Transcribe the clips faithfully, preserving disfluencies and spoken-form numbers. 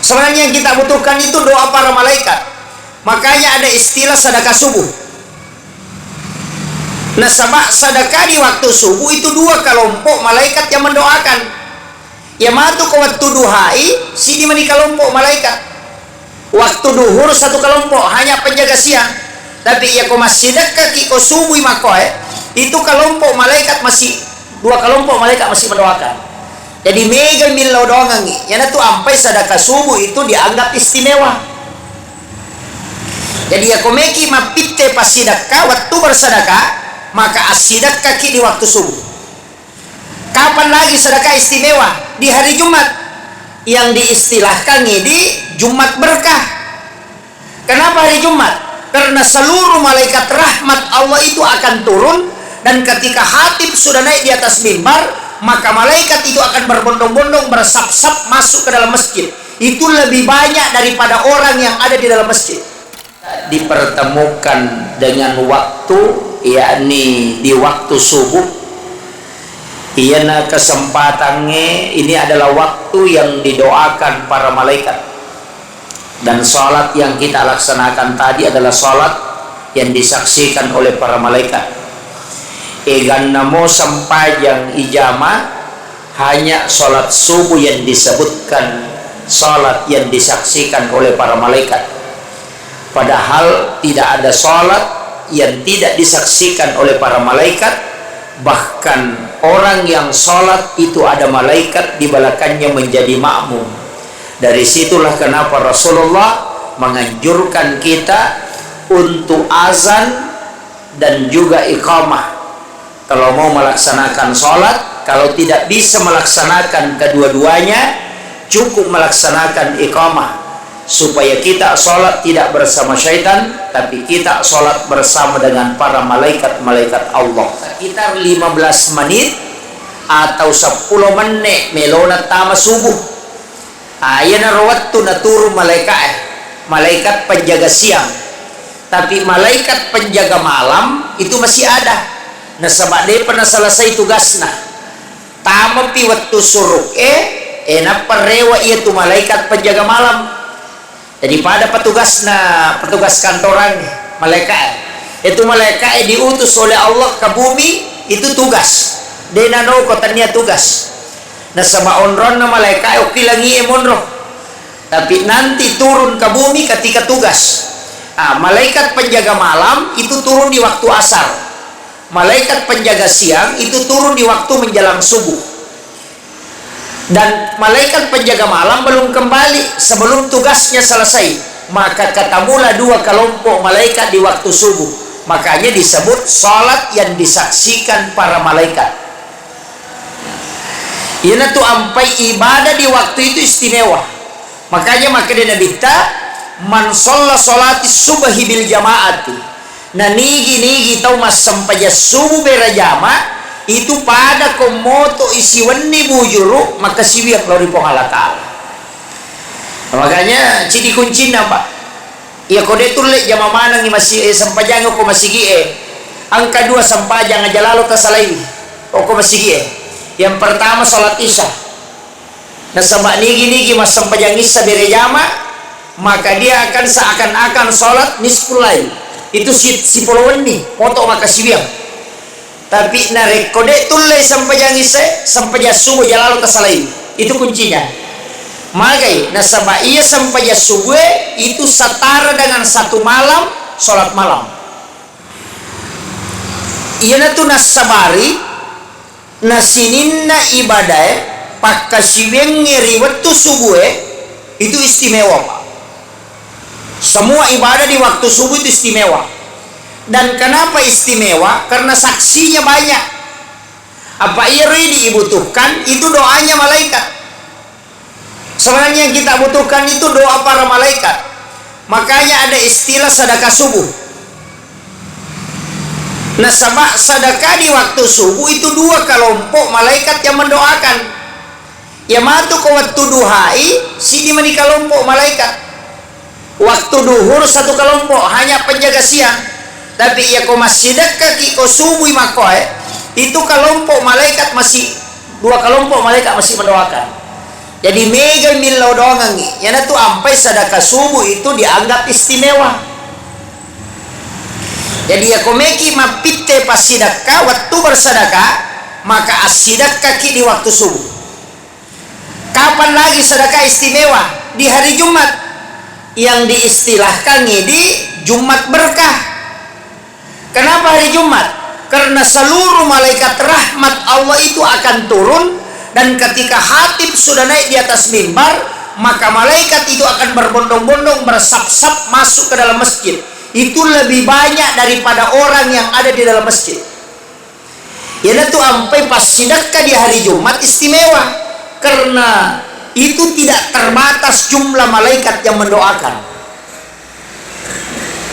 Sebenarnya yang kita butuhkan itu doa para malaikat. Makanya ada istilah sedekah subuh. Nasaba sedekah di waktu subuh itu dua kelompok malaikat yang mendoakan. Iya matu ko wettu duhai, sidi mani kelompok malaikat. Waktu duhur satu kelompok, hanya penjaga siang. Tapi iya ko massidekkaki ko subui makkoe, itu kelompok malaikat masih, dua kelompok malaikat masih mendoakan. Jadi mega millau doangengi. Iyanatu ampai sedekah subuh itu dianggap istimewa. Jadi iya ko meki mappitte passidekka wettu bersedekah, maka assidekkaki di waktu subuh. Kapan lagi sedekah istimewa? Di hari Jumat, yang diistilahkan di Jumat berkah. Kenapa hari Jumat? Karena seluruh malaikat rahmat Allah itu akan turun, dan ketika khatib sudah naik di atas mimbar, maka malaikat itu akan berbondong-bondong, bersap-sap masuk ke dalam masjid. Itu lebih banyak daripada orang yang ada di dalam masjid. Dipertemukan dengan waktu, yakni di waktu subuh. Iyana kesempatannya, ini adalah waktu yang didoakan para malaikat. Dan salat yang kita laksanakan tadi adalah salat yang disaksikan oleh para malaikat. Eganna mo sempajang ijama, hanya salat subuh yang disebutkan salat yang disaksikan oleh para malaikat. Padahal tidak ada salat yang tidak disaksikan oleh para malaikat, bahkan orang yang salat itu ada malaikat di belakangnya menjadi makmum. Dari situlah kenapa Rasulullah menganjurkan kita untuk azan dan juga iqamah. Kalau mau melaksanakan salat, kalau tidak bisa melaksanakan kedua-duanya, cukup melaksanakan iqamah. Supaya kita salat tidak bersama syaitan, tapi kita salat bersama dengan para malaikat-malaikat Allah. Sekitar lima belas menit atau sepuluh menit melona tama subuh. Ah, iyanaro wettu naturung malaika'e, malaikat penjaga siang. Tapi malaikat penjaga malam itu masih ada. Nasaba depa naselesai tugasna. Tamapi wettu suruke, eh, nappa rewa iya tu malaikat penjaga malam. Jadi pada petugasna, petugas kantorangnge, malaika'e. Itu malaika'e diutus oleh Allah ke bumi, itu tugas. De nanoko tania tugas. Nasaba onronna malaika'e okkilangie monro. Tapi nanti turun ke bumi ketika tugas. Ah, malaikat penjaga malam itu turun di waktu asar. Malaikat penjaga siang itu turun di waktu menjelang subuh. Dan malaikat penjaga malam belum kembali sebelum tugasnya selesai. Maka ketemulah dua kelompok malaikat di waktu subuh. Makanya disebut salat yang disaksikan para malaikat. Iyanatu ampai ibadah di waktu itu istimewa. Makanya makkeda Nabitta, "Man shalla sholati subhi bil jama'ati." Na nigi-nigi tau massempajang subuh berajama, itu pada ko moto isiwenni bujuru, makkasiwiang lao ri Puang Allah Ta'ala. Makanya, cidi kuncinna, Pak. Iya ko de tulle jama manengi masi-, eh, sempajangi ko masigi'e. Engka dua sempajang aja lalo tasalaiwi. Okko masigi'e. Yang pertama salat Isya. Nasaba nigi-nigi massempajang Isya berejama, maka dia akan seakan-akan salat nisful lail. Itu si-, sipolo wenni, moto makkasiwiang. Tapi narekko de tulle sempajang Isya, sempajang subuh jalalo tasalai. Itu kuncinya. Magai, nasaba iya sempajang subuh itu setara dengan satu malam salat malam. Iyanatu nassabari na sininna ibadae pakkasiwiangnge ri wettu subue itu istimewa, Pak. Semua ibadah di waktu subuh itu istimewa. Dan kenapa istimewa? Karena saksinya banyak. Apa iya ridi dibutuhkan itu doanya malaikat. Sebenarnya yang kita butuhkan itu doa para malaikat. Makanya ada istilah sedekah subuh. Nasaba sedekah di waktu subuh itu dua kelompok malaikat yang mendoakan. Iya matu ko wettu duhai, sidi mani kelompok malaikat. Waktu duhur satu kelompok, hanya penjaga siang. Tapi iya ko massidekkaki ko subui makkoe, itu kelompok malaikat masih, dua kelompok malaikat masih mendoakan. Jadi, mega millau doangengngi. Iyanatu ampai sedekah subuh itu dianggap istimewa. Jadi, iyako meki mappitte passidekka, wettu bersedekah, maka assidekkaki di waktu subuh. Kapan lagi sedekah istimewa? Di hari Jumat, yang diistilahkangi di Jumat berkah. Kenapa hari Jumat? Karena seluruh malaikat rahmat Allah itu akan turun, dan ketika khatib sudah naik di atas mimbar, maka malaikat itu akan berbondong-bondong, bersap-sap masuk ke dalam masjid. Itu lebih banyak daripada orang yang ada di dalam masjid. Iyanatu ampai passidekka di hari Jumat istimewa, karena itu tidak terbatas jumlah malaikat yang mendoakan.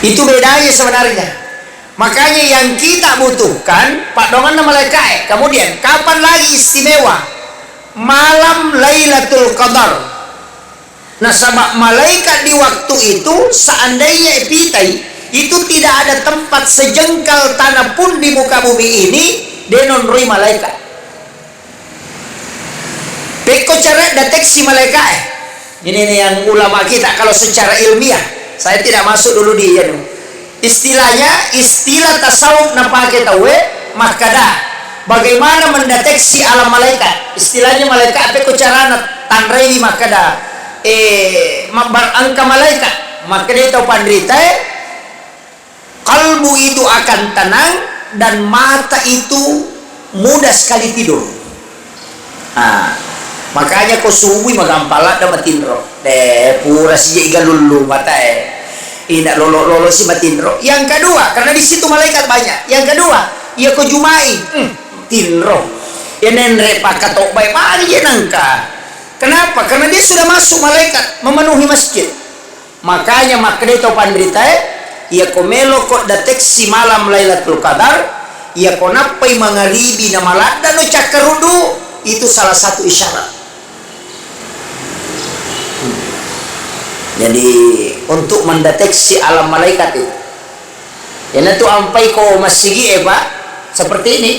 Itu bedanya sebenarnya. Makanya yang kita butuhkan, paddoangenna malaika'e. Kemudian, kapan lagi istimewa? Malam Lailatul Qadar. Nasaba malaikat di waktu itu, seandainya ipitai, itu tidak ada tempat sejengkal tanah pun di muka bumi ini, de' naonroi malaikat. Pekko cara deteksi malaika'e. Ini nih yang ulama kita kalau secara ilmiah. Saya tidak masuk dulu di, anu. Istilahnya, istilah tasawuf napake tauwe, makkeda, bagaimana mendeteksi alam malaikat? Istilahnya malaikat, apa ko carana tanrai makkeda, eh, mabbar engka malaikat? Makkeda tau panritae, kalbu itu akan tenang dan mata itu mudah sekali tidur. Nah, makanya ko subui magampang ladde matinro. De, pura sijai galullu matae. Ina lolo-lolo si matinro. Yang kedua, karena di situ malaikat banyak. Yang kedua, iya ko jumai, hmm, tinro. Ya nenre pakatobbai mari je nangka. Kenapa? Karena dia sudah masuk malaikat memenuhi masjid. Makanya makkedai tau panritae, iyako meloko deteksi malam Lailatul Qadar, iyako nappai mangaribi na maladdano cakkaruddu, itu salah satu isyarat. Jadi, untuk mendeteksi alam malaikat itu. Iyanatu ampai ko massigi'e, Pak, seperti ini.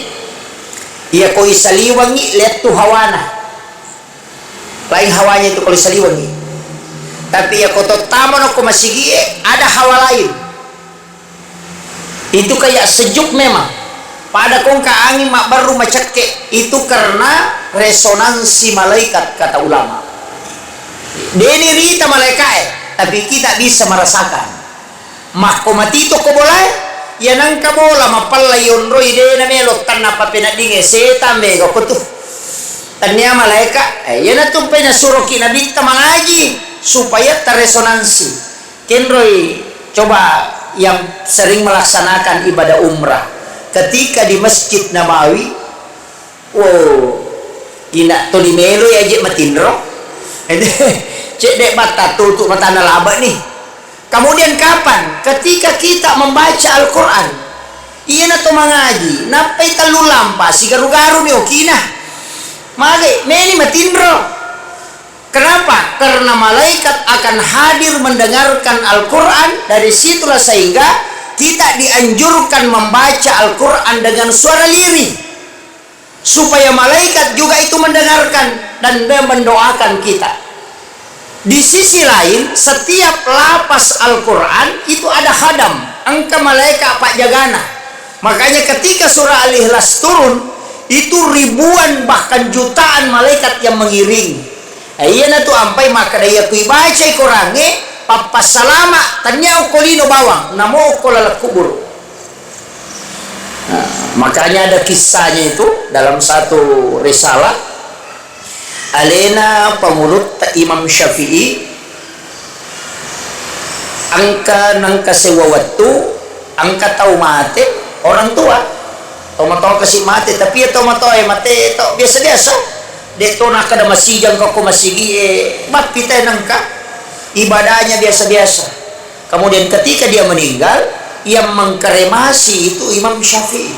Iyako isaliwengi, lihat tu hawana. Lain hawanya itu kalau saliwengi. Tapi ya ko tottamo no ko masigie, ada hawa lain. Itu kayak sejuk memang. Pada kongka angin mabbaru macekke, itu karena resonansi malaikat, kata ulama. Deni rita malaikae, tapi kita bisa merasakan. Makko matito ko bolae, iya nangka bola mapella yonroi de na melo tanna papeneddinge, setang mega ko tu. Tania malaeka, eh, iyana tumpai nasuroki nabitta mangaji supaya terresonansi. Kenroi coba yang sering melaksanakan ibadah umrah, ketika di Masjid Nabawi, wo, ina toli melo ya je matinro. Cedde batta tutu matana laba ni. Kemudian kapan? Ketika kita membaca Al-Quran. Iyana to mangaji, nappai tellu lampa, sigaru-garu ni okina. Mage, meni matinro. Kenapa? Karena malaikat akan hadir mendengarkan Al-Quran, dari situlah sehingga kita dianjurkan membaca Al-Quran dengan suara lirih, supaya malaikat juga itu mendengarkan dan me-, mendoakan kita. Di sisi lain, setiap lapas Al-Quran itu ada khadam, engka malaikat pajagana. Makanya ketika surah Al-Ikhlas turun, itu ribuan bahkan jutaan malaikat yang mengiringi. Eh, iyana tu ampai makkeda, iya ku ibacai Korangnge, pappassalama, tania okko lino bawang, namo okko laleng kubur. Nah, makanya ada kisahnya itu dalam satu risalah, alena pangulutta Imam Syafi'i, engka nengka sewa wettu, engka tau mate, orang tua. Tau matoa kasi mate, tapi ya tau matoa e mate tau biasa-biasa. De to nakkeda masijang ko masigi e, mappitai nengka ibadahnya biasa-biasa. Kemudian ketika dia meninggal, yang mengkremasi itu Imam Syafi'i.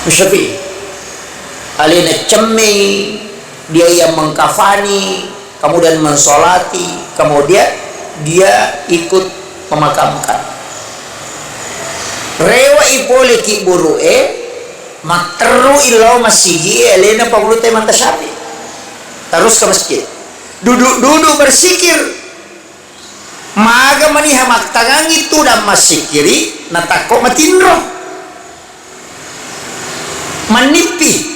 Imam Syafi'i. Alena cemmei, dia yang mengkafani, kemudian mensolati, kemudian dia ikut memakamkan. Rewa ipole ki buru e, matteru illau masigi e, alena pangulutta Imam Syafi'i. Terus ke masjid. Duduk-duduk bersikir. Maga maniha mattangangi tudang massikiri, natakko matinro. Mannippi.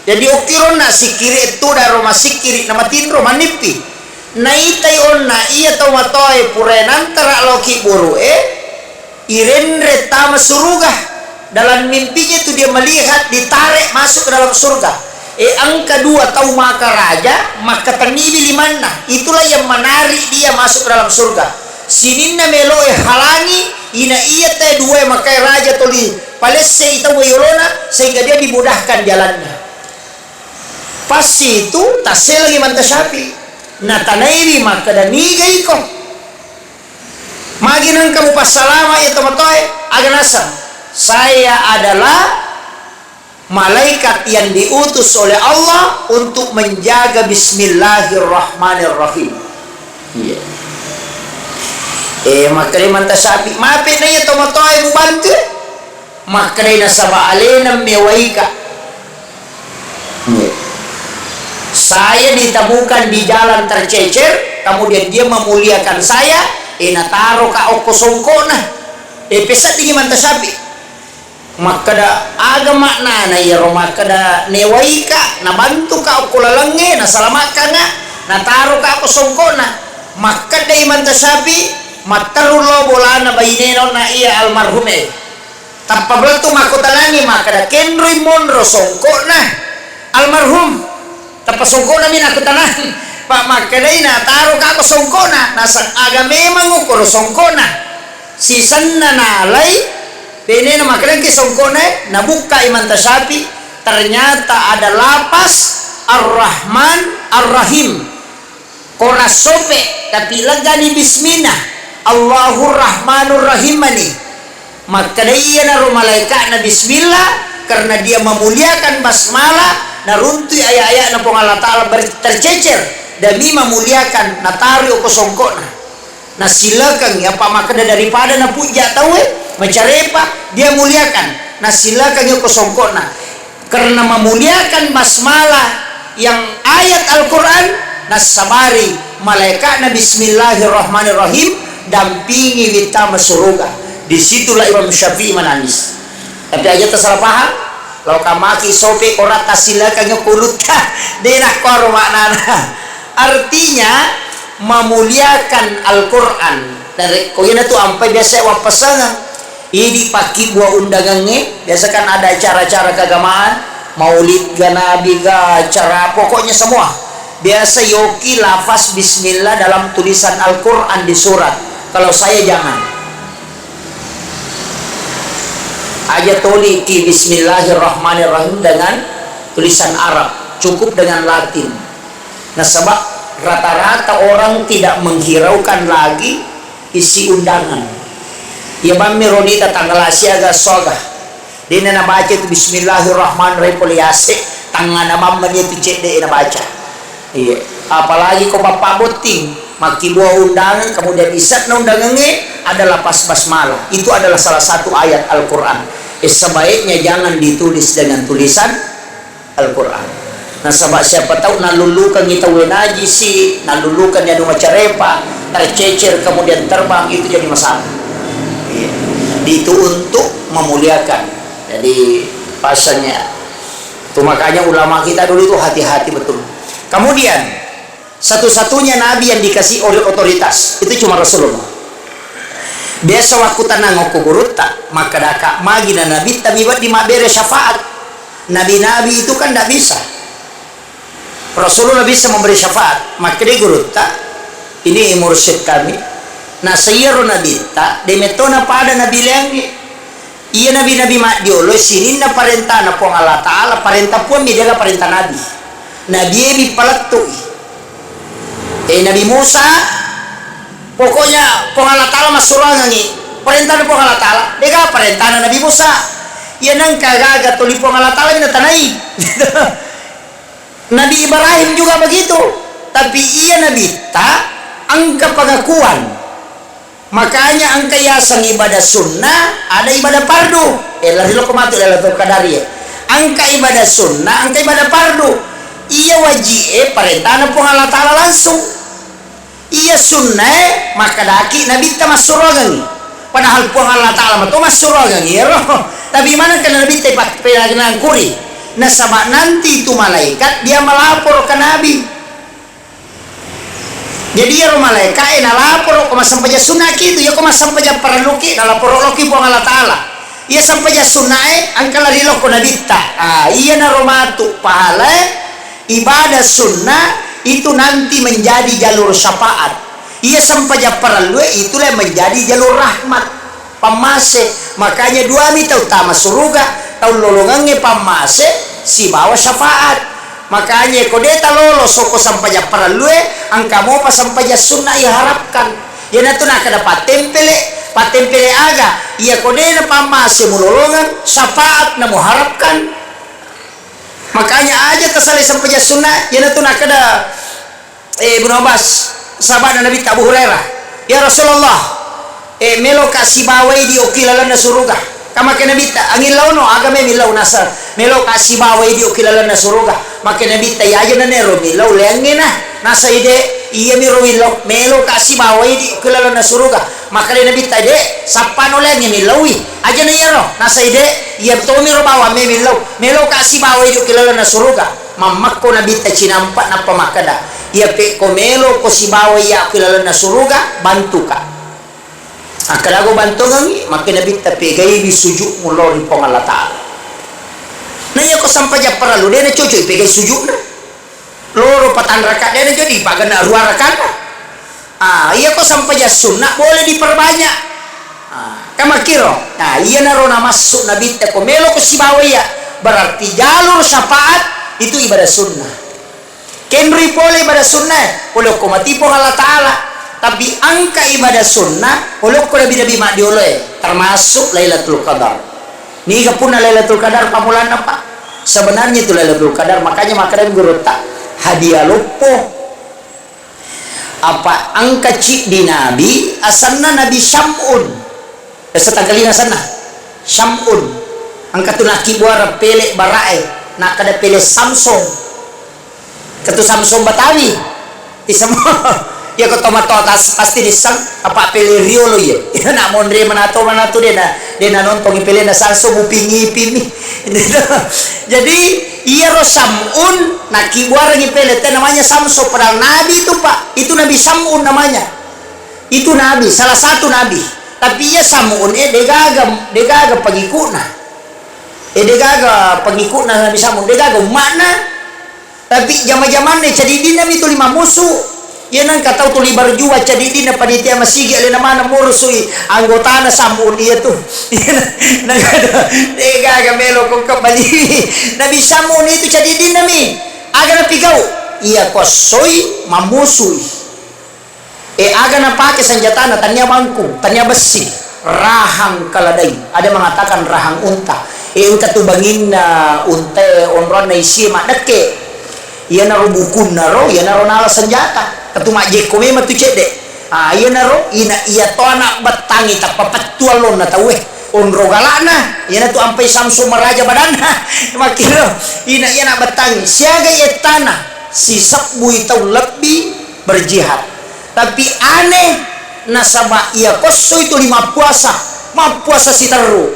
Jadi okkironna sikiri tudang ro massikiri na matinro, mannippi. Naitai onna iya tau matoae purae nantara lao kiburu'e, irenre tama suruga. Dalam mimpinya itu dia melihat ditarik masuk ke dalam surga. E, engka dua tau makaraja, makkatenniwi limanna. Itulah yang menarik dia masuk ke dalam surga. Sininna meloe halangi, ina iya te dua makai raja toli palessei tau yolona, sehingga dia dimudahkan jalannya. Pas itu tasselengi Imam Syafi'i. Natanaiwi makkeda, "Niga iko?" Magi nengka mupassalama iya tomatoae, aga naseng, "Saya adalah malaikat yang diutus oleh Allah untuk menjaga bismillahirrahmanirrahim." Iya. Eh, makkeda Imam Syafi'i, "Mape na iya tomatoae mubantu?" Makkedai nasaba alena mewaika. Iya. Saya ditemukan di jalan tercecer, kemudian dia memuliakan saya, eh, nataro ka okko songkokna. Eh, peseddingi Imam Syafi'i. Makkeda, aga maknana iyaro makkeda newaika, nabantuka okko lalengnge, nasalamakkanga, nataroka okko songkokna. Makkeda Imam Syafi'i, matteru lo bolana bainena onna iya almarhume. Tappa belettu makkutanangi makkeda, kenroi monro songkokna almarhum. Tappa songkokna mi nakkutanang. Pa makkedai, nataro kako songkokna, naseng aga memang ukkoro songkokna. Sisenna nalai, benena makkedaki songkokna, nabukka Imam Syafi'i, ternyata ada lapas Ar-Rahman Ar-Rahim. Korang sope, tapi legani bismina. Allahur Rahmanur Rahim mani. Makkeda iyanaro malaika'na bismillah, karena dia memuliakan basmalah, naruntui ayat-ayatna Puang Allah Ta'ala ber-, tercecer demi memuliakan, nataroi okko songkokna. Nasilekengngi, apa makkeda daripada napujja tauwe, macarepa, dia muliakan. Nasilekengngi okko songkokna. Karena memuliakan basmalah yang ayat Al-Quran, nassabari malaikatna bismillahirrahmanirrahim, dampingi wittama suruga. Disitulah Imam Syafi'i menangis. Tapi aja tersalah paham, lao kamaki sope korang tasilekeng kulutta, de nakkuaro maknana. Artinya, memuliakan Al-Quran. Dan re-, ko iyanatu ampai biasa wappasangeng. Idi pakkibua undangengnge, biasa kan ada acara-acara keagamaan, maulid ga, nabi ga, acara, pokoknya semua. Biasa yoki lafaz bismillah dalam tulisan Al-Quran di surat. Kalau saya jangan. Aja toli ki bismillahirrahmanirrahim dengan tulisan Arab, cukup dengan Latin. Nasaba rata-rata orang tidak menghiraukan lagi isi undangan. Iya bammi ronita tanggal siaga soga. Dena nabaca itu bismillahirrahmanirrahim pole yase, tangngana bammi itu cedde nabaca. Iya. Apalagi ko bappa botting, makkibua undangan, kemudian isetna undangangnge adalah pas basmalah. Itu adalah salah satu ayat Al-Quran. Eh, sebaiknya jangan ditulis dengan tulisan Al-Quran. Nasaba siapa tahu nalulukangi tauwe najisi, nalulukangi anu macarepa, tercecer kemudian terbang, itu jadi masalah. Iya. Itu untuk memuliakan. Jadi, pasangnya. Itu makanya ulama kita dulu itu hati-hati betul. Kemudian, satu-satunya nabi yang dikasih ori-, otoritas itu cuma Rasulullah. Biasa waktu tenang okko gurutta, maka daka magi na nabitta mi wedding mabbere syafaat. Nabi-nabi itu kan ndak bisa. Rasulullah bisa memberi syafaat. Makkeda gurutta, ini mursyid kami. Nah, saiyaro nabitta, de mettona pada nabi leangnge. Iya nabi-nabi maddiolo sininna parentana Puang Allah Ta'ala, parenta Puang mi, de'ga parenta nabi. Nabi e mi palettu'i. Eh, Nabi Musa, pokoknya Puang Allah Ta'ala massuroangengngi. Parentana Puang Allah Ta'ala, de'ga parentana Nabi Musa. Iya nengka gaga tuli Puang Allah Ta'ala mi natanai. Nabi Ibrahim juga begitu. Tapi iya nabitta engka pengakuan. Makanya engka yaseng ibadah sunnah, ada ibadah fardu. Eh, lari loko matu Lailatul Qadari, eh. Engka ibadah sunnah, engka ibadah fardu. Iya waji'e parentana Puang Allah Ta'ala langsung. Iya sunnae makkedaki Nabitta massuroangengngi. Padahal Puang Allah Ta'ala mato massuroangengngi ero. Tapi maneng ke Nabitta ipappenakkuri. Nasaba nanti itu malaikat dia melapor ke Nabi. Jadi iyaro malaika'e nalaporo ko massempajang sunnaki itu, iya ko massempajang parelluki nalaporo loki Puang Allah Ta'ala. Iya sempajang sunnae engka lari lokko Nabitta. Ah, iyanaro matu pahalae ibadah sunnah itu nanti menjadi jalur syafaat. Iya sempajang parellue itu le menjadi jalur rahmat. Pammase. Makanya duami tau tama suruga, tau lolongengnge pammase sibawa syafaat. Makanya ko de talolo soko sempajang parellue, engka mopa sempajang sunna iharapkan. Iyanatu nakkeda pattempele, pattempele aga? Iya ko de napammase mulolongeng, syafaat namuharapkan. Makanya aja tasalai sempajang sunna, iyanatu nakkeda Eh, Ibnu Abbas, sahabatna Nabitta Abu Hurairah, "Ya Rasulullah, eh, meloka sibawa idi okki lalenna suruga." Kamake Nabitta, "Angillauno, aga me millau?" Nasa, "Meloka sibawa idi okki lalenna suruga." Make Nabitta, "Iya aja nanero millau leangnge na." Nasa ide, "Iya miro millau, meloka sibawa idi okki lalenna suruga." Makale Nabitta, "De, sappano leangnge millaui." Aja na iyaro. Nasa ide, "Iya tomiro bawang me millau, meloka sibawa idi okki lalenna suruga." Mammekko Nabitta cinampa nappa makkeda, "Iya pekko meloko sibawa iya ku lalenna suruga, bantuka." Akkeda, "Go bantongengngi." Makke Nabitta, "Pegaiwi sujudmu lao ri Puang Allah Ta'ala." Na iya ko sampajang parellu, de nacocok pegai sujudna. Loro patanraka, de nacocok pagenna rua rakana. Ah, iya ko sampajang sunna boleh diperbanyak. Ah, kamakkiro. Nah, iyanaro namassu Nabitta ko meloko sibawa iya, berarti jalur syafaat itu ibadah sunnah. Kenrui pole ibadah sunnah, pole okko mati Puang Allah Ta'ala. Tapi engka ibadah sunnah, pole okko nabi-nabi maddioloe, termasuk Lailatul Qadar. Niga punna Lailatul Qadar pammulanna, Pak? Sebenarnya itu Lailatul Qadar, makanya makkeda gurutta, hadiah loppo. Apa engka ciddi nabi, asenna Nabi Syam'un. Biasa tangkalinga asenna? Syam'un. Engka tu nakkibuareng pele barae, nakkeda pele Samsung. Engka tu Samsung Batawi. Isem-, iya ko tomatoa tas-, pasti disseng, apa pele riolo iya. Iya nak monre manato, manato de na, de na nontongi pele na Samsung, bupingi-pingi. Jadi, iyaro Sam'un nakkibuarengngi pele, te namanya Samso, padahal nabi itu, Pak. Itu Nabi Sam'un namanya. Itu nabi, salah satu nabi. Tapi iya Sam'un, eh, degaga, degaga pengikutna. Eh, degaga pengikutna Nabi Sam'un, degaga umma'na. Tapi jama-jamanna cadiddinna mi tuli mammusu. Iya nengka tau tuli berjuang cadiddinna panitia masigi alena maneng murusui anggotana Sam'un iya tu. Iya na-, nengka de gaga melo ko kembali. Nabi Sam'un itu cadiddinna mi. Aga napigau? Iya ko essoi mammusui. E, aga napake senjatana, tania bangku, tania bessi, rahang keledai. Ada mengatakan rahang unta. E, engka tu banginna unta, onronna isi maddekke. Iyanaro bukunna ro, iyanaro nala senjata. Engka tu majjekko memang tu cedde. Ah, iyanaro ina iya to anak bettangi tappa pettu allonna tauwe. Onro galakna, iyanatu ampai Samsu maraja badanna. Makkiro, ina iya anak bettangi. Siaga iyettana, sisebbui tau lebbi berjihad. Tapi aneh, nasaba iya ko essoi tuli mappuasa, mappuasa siterru.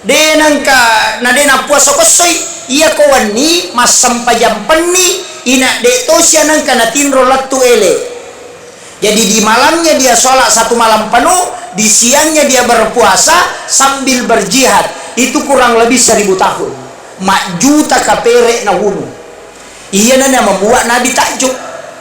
De nengka, na de nappuasa ko essoi, iya ko wenni massempajang penni, ina de tosi nengka natinro lettu ele. Jadi di malamnya dia sholat satu malam penuh, di siangnya dia berpuasa sambil berjihad. Itu kurang lebih seribu tahun. Majjuta kapere nawunu. Iyana na membuat Nabi takjub.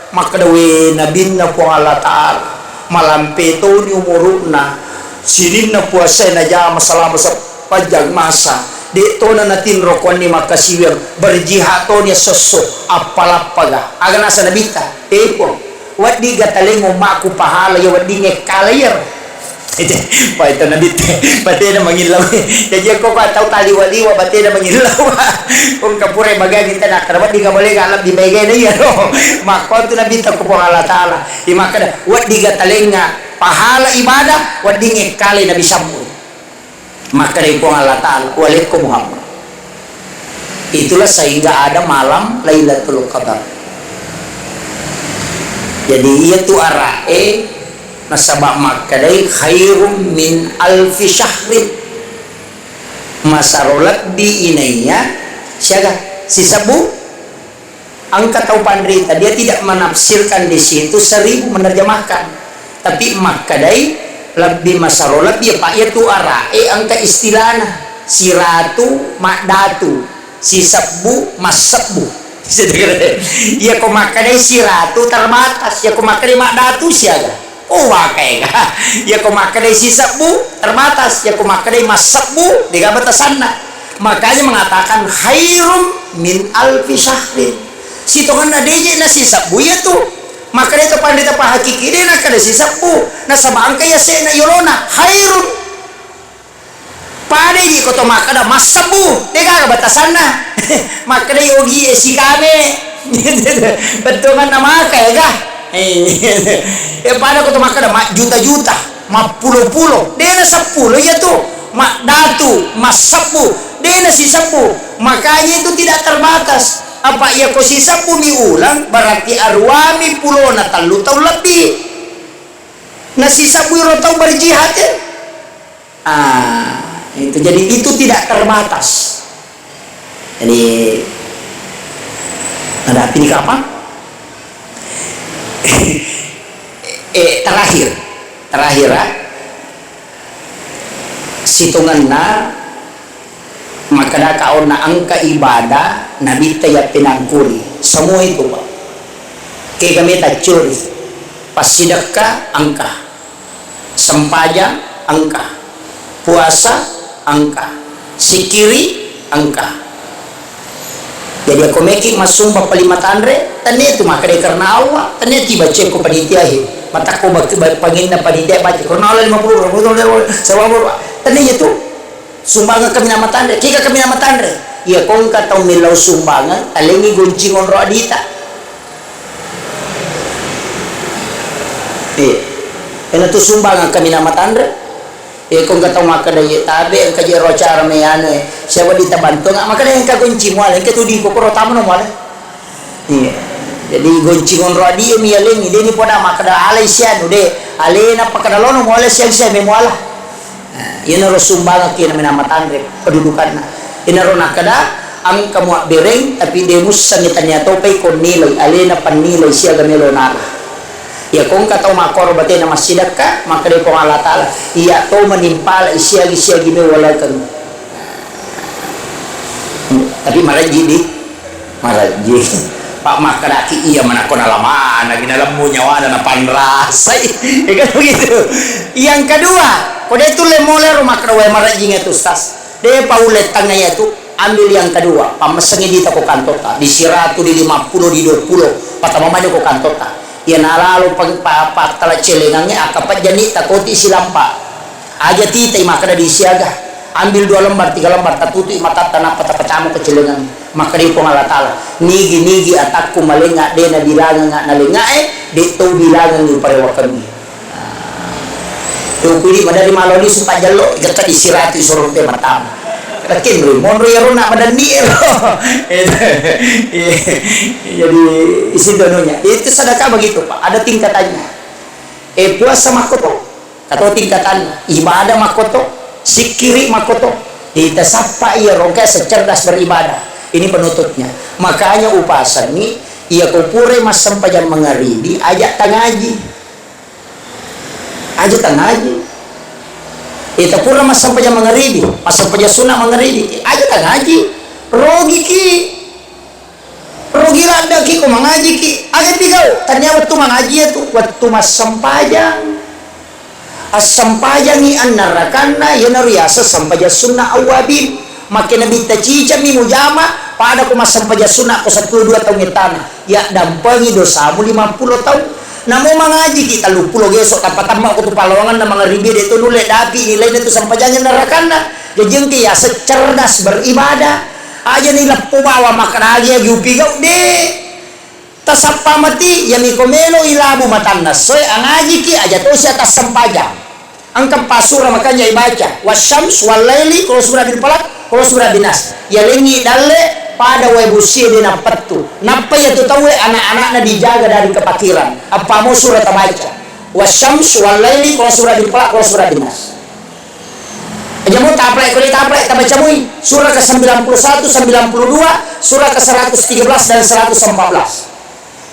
Makkeda, "We, Nabinna Puang Allah Ta'ala, malampe toni umuru'na, sininna puasae najama selama sepanjang masa, de tona natinro kuanni makkasiwiang, berjihad toni esso-esso, appalappaga." Aga nasa Nabitta, "Eh, Puang, weddigga taleng ummaku pahala iya weddingnge kala iyaro." Ede, pa itu Nabi te, batena mangillau. Jadi, ko ko tau taliwa-liwa, batena mangillau. Kong kapura bagani tena, karena wedding ka boleh ka lebbi maega na iya, no. Makko tu Nabi ta ko Puang Allah Ta'ala. Imakkeda, "Wedding ka talenga pahala ibadah, wedding ekkale Nabi Sam'un." Makkeda Puang Allah Ta'ala, "Walekko Muhammad." Itulah sehingga ada malam Lailatul Qadar. Jadi, iyatu ara'e nasaba makkedai khairum min alfi syahrin. Masaro lebbi inaiya siaga sisebbu. Engka tau panrita, dia tidak menafsirkan di situ seribu, menerjemahkan, tapi makkedai lebbi masaro lebbi, apa iyatu ara'e engka istilahna siratu maddatu, sisebbu massebbu. Iyako makkedai siratu terbatas, iyako makkedai maddatu siaga. Oh, wakaega. Iyako makkedai sisebbu, terbatas. Iyako makkedai massebbu, dega batasanna. Makanya mengatakan khairum min alfi syahrin. Sitongenna deje na sisebbu iyatu. Makkedai to panrita pahakiki, de nakkeda sisebbu. Nasaba engka yase'na yolona, khairun. Pada ji ko to makkeda massebbu, degaga batasanna. Makkeda yogi e sikame. Bettuanna maka ega. Eh, pada ko to makkeda majjuta-juta, mappulo-pulo. Dena seppulo iyatu. Maddatu, massebbu. Dena sisebbu. Makanya itu tidak terbatas. Apa iya ko sisebbu mi ulang, berarti aruami pulona tellu taung lebbi. Na sisebbu iro tau berjihad e. Ah, itu. Jadi, itu tidak terbatas. Jadi, ada api di kapang? Eh, terakhir. Terakhir, ah. Sitongenna makkeda kaonna engka ibadah Nabitta yappinangkuri. Semua itu, Pak. Kega meta curi. Passidekka engka. Sempajang engka, puasa engka, sikkiri engka. Jadi, ako meki massumba palima tanre, tennia tu makkeda karena Allah, tennia tu baca ko panitia he. Matakko bak-, ba-, panginna panitia baca karena Allah lima puluh, tennia tu. Sumbangeng kaminang matanre, kega kaminang matanre. Iya, ko engka tau millau sumbangeng, talengngi goncing onro adita. Eh, ena tu sumbangeng kaminang matanre. Eh, ko engka tau makkeda, "Iye, tabe engka je ro acara me anu, eh, siapa dita bantu nga?" Makkeda, "Engka goncing muale, engka tu di kokoro tamu no muale." Iya. Jadi, goncing onro adi mi alengngi, deni poda makkeda alai sianu, de. Alena pakkeda lono muale siang siang me muala. Nah, iyanaro sumbangeng ki namina matanre pendudukanna. Iyanaro nakkeda, engka muabbereng, tapi de mussengi tania topai ko nilai, alena pannilai siaga melo nala. Iya ko engka tau makkoro batena massidekka, makkeda Puang Allah Taala, iya to manimpala siagi-siagi me walakeng. Tapi marajji di Marajji. Pak makkedaki iya manakko nalamana, nalemmu nyawana napanrasai. Ya kan begitu. Yang kedua, ko de tulle mole ro makkeda, "Wae marajjingnge tu, Ustaz. De paulle tengnga iya tu." Ambil yang kedua, pammessengngi dita ko kantotta. Di siratu, di lima puluh, di dua puluh. Patama mani ko kantotta. Iya nalalo pa-, pa-, pattala celengangnge, akkapejjani takoti silampa. Aja titai makkeda di siaga. Ambil dua lembar, tiga lembar, tatutui matatta, nappa tapatama ko celengang. Makkeda Puang Allah Taala, "Nigi-nigi atakku malengnga, de nabilangengnga nalengngae, de to bilangengngi parewakengngi." Nah. Yo kuli madari maloni supaya jello, getta di siratu isoro te matama. Lakin ri monro iyaro na madanni ero. Jadi, isi dononya. Itu sedekah begitu, Pak. Ada tingkatannya. Eh, puasa makkoto. Kato tingkatanna, ibadah makkoto, sikkiri makkoto. Itasappa iyaro engka secerdas beribadah. Ini penutupnya. Makanya upasengngi, iya ko purai massempajang mangaribi, aja tangaji. Aja tangaji. Ita pura massempajang mangaribi, massempajang sunna mangaribi, aja tangaji. Rogiki. Rugi laddeki ko mangajiki. Aga pigau? Tania wettu mangaji iyatu, wettu massempajang. Assempajangi annarakanna, iyanaro riaseng sempajang sunna awwabin. Makkeda Nabitta, "Cicammi mujama, pada ko massempajang sunna ko seppulo dua taung ettana. Yaddampengi dosamu lima puluh taung." Namo mangajiki telluppulo geso, tappa-tamma ko tu pallawanganna mangaribi, de to nulle dapi nilaina tu sempajangi narakanna. Jaji engka yaseng cerdas beribadah. Aja ni leppo bawang makkeda agi-agi upigau, de. Tasappa mati, yami ko melo ilabu matanna soe angajiki, aja tosi atassempajang. Engka pasura makanja ibaca, "Wasyams, wallaili, qul a'udzu birabbil falaq, qul a'udzu birabbin nas." Yalengngi dalle, Pada wae bosie de nappettu. Nappa iyatu tauwe anak-anakna dijaga dari kepakiran. Appamo sura tabaca. Wasyams, wallaili, qala sura dipala, qala sura dinas. Jamu taplek, kuli taplek, tabaca mui. Sura ke sembilan puluh satu, sembilan puluh dua, sura ke seratus tiga belas dan seratus empat belas.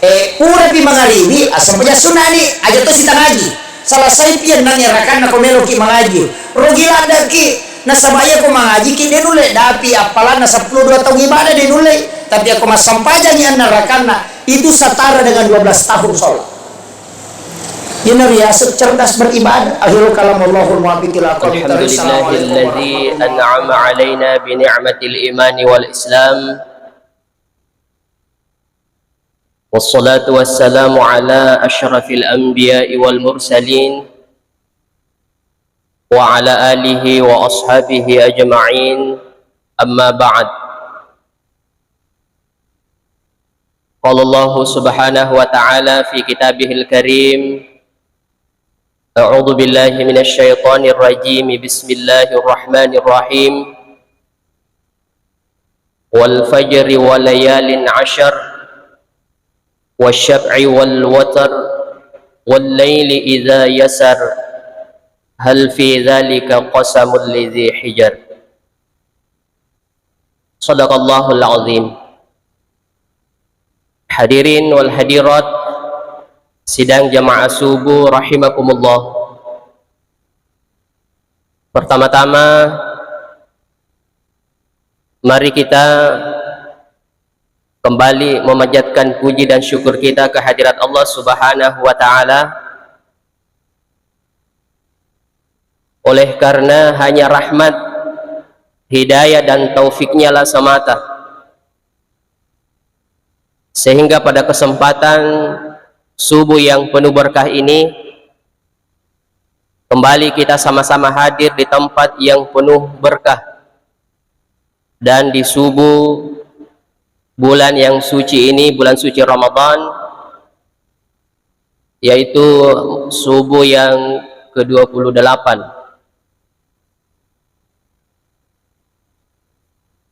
Eh, purapi mangaribi, asempajang sunnani, aja to sitangaji. Selesai pian nang rakanna ko meloki mangaji. Rugi ladaki, nasaba iya ko mangaji ki de nulle dapi appalanna seppulo dua tahun ibadah de nulle. Tapi ako massempajangi anna rakanna, itu setara dengan dua belas tahun sholat. Ini riasuk cerdas beribadah. Akhirul kalam, wallahul muwaffiq ila aqwamit thariq. Assalamualaikum warahmatullahi wabarakatuh. Alhamdulillahilladzi an'ama alaina bi ni'matil imani wal islam. Wassalatu wassalamu ala asyrafil anbiya'i wal mursalin wa ala alihi wa ashabihi ajma'in, amma ba'd. Qala Allahu subhanahu wa ta'ala fi kitabihil karim, a'udzu billahi minasy syaithanir rajim. Bismillahirrahmanirrahim. Wal fajri wa layalin asyr, wasyaf'i wal watr, wal laili idza yasar, hal fi dzalika qasamul lidzi hijr. Sadaqallahul azim. Hadirin wal hadirat sidang jamaah subuh rahimakumullah. Pertama-tama, mari kita kembali memanjatkan puji dan syukur kita ke hadirat Allah Subhanahu wa Ta'ala, oleh karena hanya rahmat, hidayah, dan taufiknya lah semata, sehingga pada kesempatan subuh yang penuh berkah ini, kembali kita sama-sama hadir di tempat yang penuh berkah dan di subuh bulan yang suci ini, bulan suci Ramadan, yaitu subuh yang kedua puluh delapan.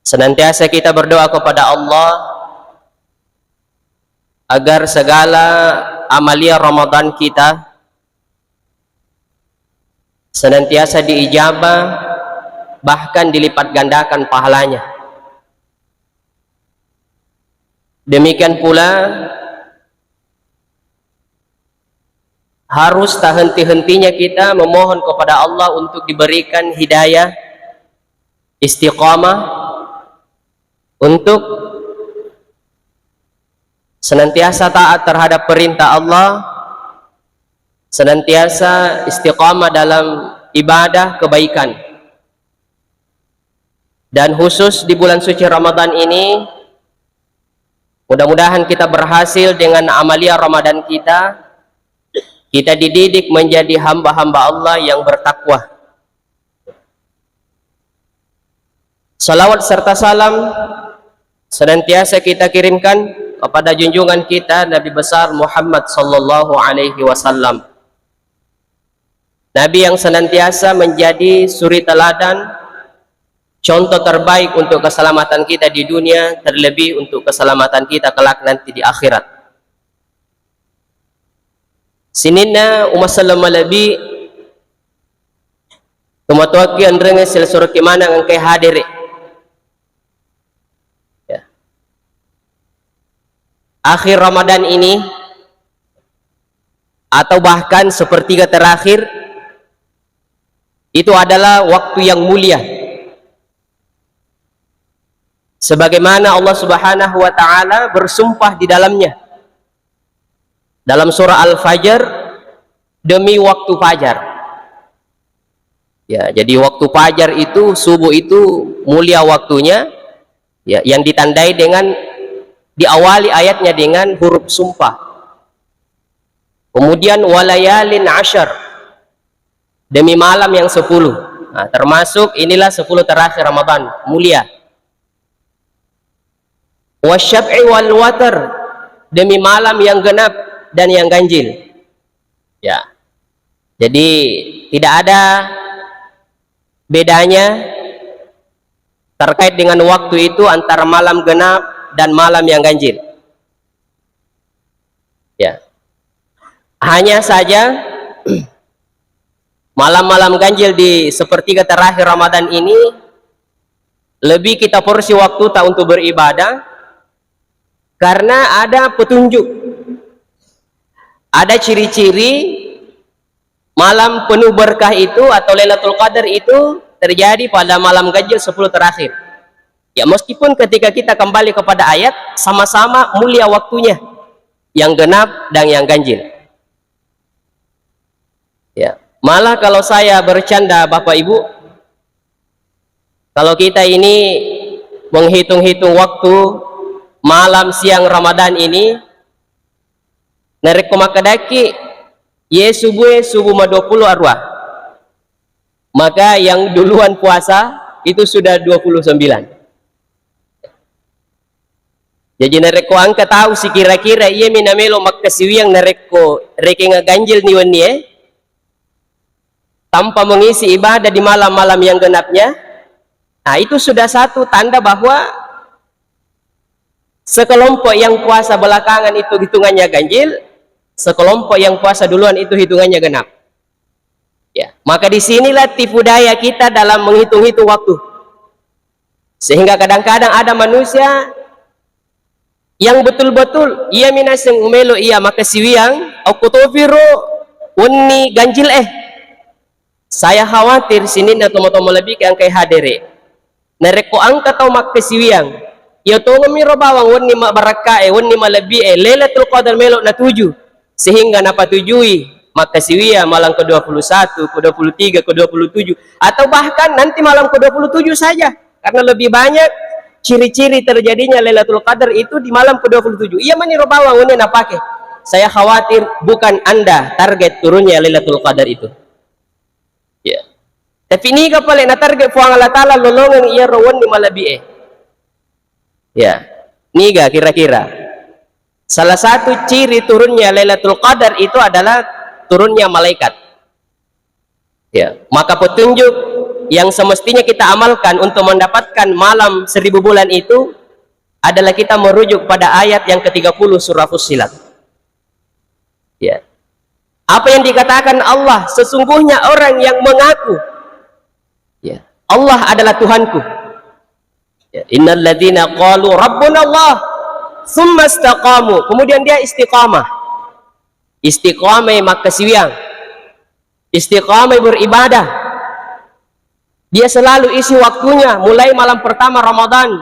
Senantiasa kita berdoa kepada Allah agar segala amalia Ramadan kita senantiasa diijabah, bahkan dilipat gandakan pahalanya. Demikian pula, harus tak henti-hentinya kita memohon kepada Allah untuk diberikan hidayah, istiqamah, untuk senantiasa taat terhadap perintah Allah, senantiasa istiqamah dalam ibadah kebaikan. Dan khusus di bulan suci Ramadan ini, mudah-mudahan kita berhasil dengan amalia Ramadan kita. Kita dididik menjadi hamba-hamba Allah yang bertakwa. Salawat serta salam senantiasa kita kirimkan kepada junjungan kita, Nabi besar Muhammad sallallahu alaihi wasallam. Nabi yang senantiasa menjadi suri teladan, contoh terbaik untuk keselamatan kita di dunia, terlebih untuk keselamatan kita kelak nanti di akhirat. Sininna umasselleng malebbi, tomatoakki enrengnge silessureki maneng engkae hadere. Ya. Akhir Ramadan ini, atau bahkan sepertiga terakhir, itu adalah waktu yang mulia. Sebagaimana Allah Subhanahu wa Ta'ala bersumpah di dalamnya, dalam surah Al-Fajr, demi waktu fajar. Ya, jadi waktu fajar itu, subuh itu mulia waktunya, ya, yang ditandai dengan, diawali ayatnya dengan huruf sumpah. Kemudian, walayalin asyar, demi malam yang sepuluh. Nah, termasuk inilah sepuluh terakhir Ramadan, mulia. Wasyaf'i wal watar, demi malam yang genap dan yang ganjil. Ya. Jadi, tidak ada bedanya terkait dengan waktu itu antara malam genap dan malam yang ganjil. Ya. Hanya saja malam-malam ganjil di sepertiga terakhir Ramadan ini lebih kita porsi waktu tak untuk beribadah karena ada petunjuk, ada ciri-ciri malam penuh berkah itu atau Lailatul Qadar itu terjadi pada malam ganjil sepuluh terakhir. Ya, meskipun ketika kita kembali kepada ayat, sama-sama mulia waktunya, yang genap dan yang ganjil. Ya, malah kalau saya bercanda, Bapak Ibu, kalau kita ini menghitung-hitung waktu malam siang Ramadan ini, narekko makkedaki, ye subuh, subuh ma dua puluh arua, maka yang duluan puasa itu sudah dua puluh sembilan. Jadi narekko engka tau sikira-kira iyami namelo makkasiwiang narekko rekengnga ganjil ni wennie, tanpa mengisi ibadah di malam-malam yang genapnya, nah, itu sudah satu tanda bahwa sekelompok yang puasa belakangan itu hitungannya ganjil, sekelompok yang puasa duluan itu hitungannya genap. Ya, maka disinilah tipu daya kita dalam menghitung-hitung waktu. Sehingga kadang-kadang ada manusia yang betul-betul iyami naseng melo iya makkasiwiang, okko tofiro wenni ganjil eh. Saya khawatir sininna tomatoa malebbi engkai hadere. Narekko engka tau makkasiwiang, iya tongemiro bawang wenni mabbarakkae, wenni malebbi e, Lailatul Qadar melo natuju, sehingga napatujui makkasiwiang malam kedua puluh satu, kedua puluh tiga, kedua puluh tujuh, atau bahkan nanti malam kedua puluh tujuh saja, karena lebih banyak ciri-ciri terjadinya Lailatul Qadar itu di malam kedua puluh tujuh. Iya maniro bawang wenni napake. Saya khawatir bukan Anda target turunnya Lailatul Qadar itu. Ya. Tapi niga pale natarget Puang Allah Ta'ala lolongeng iyaro wenni malebbi e? Ya. Niga kira-kira? Salah satu ciri turunnya Lailatul Qadar itu adalah turunnya malaikat. Ya, maka petunjuk yang semestinya kita amalkan untuk mendapatkan malam seribu bulan itu adalah kita merujuk pada ayat yang ketiga puluh surah Fussilat. Ya. Apa yang dikatakan Allah, sesungguhnya orang yang mengaku, ya, Allah adalah Tuhanku. Ya, innalladzina qalu rabbunallah, tsumma istaqamu. Kemudian dia istiqamah. Istiqamah makkasiwiang. Istiqamah beribadah. Dia selalu isi waktunya, mulai malam pertama Ramadan.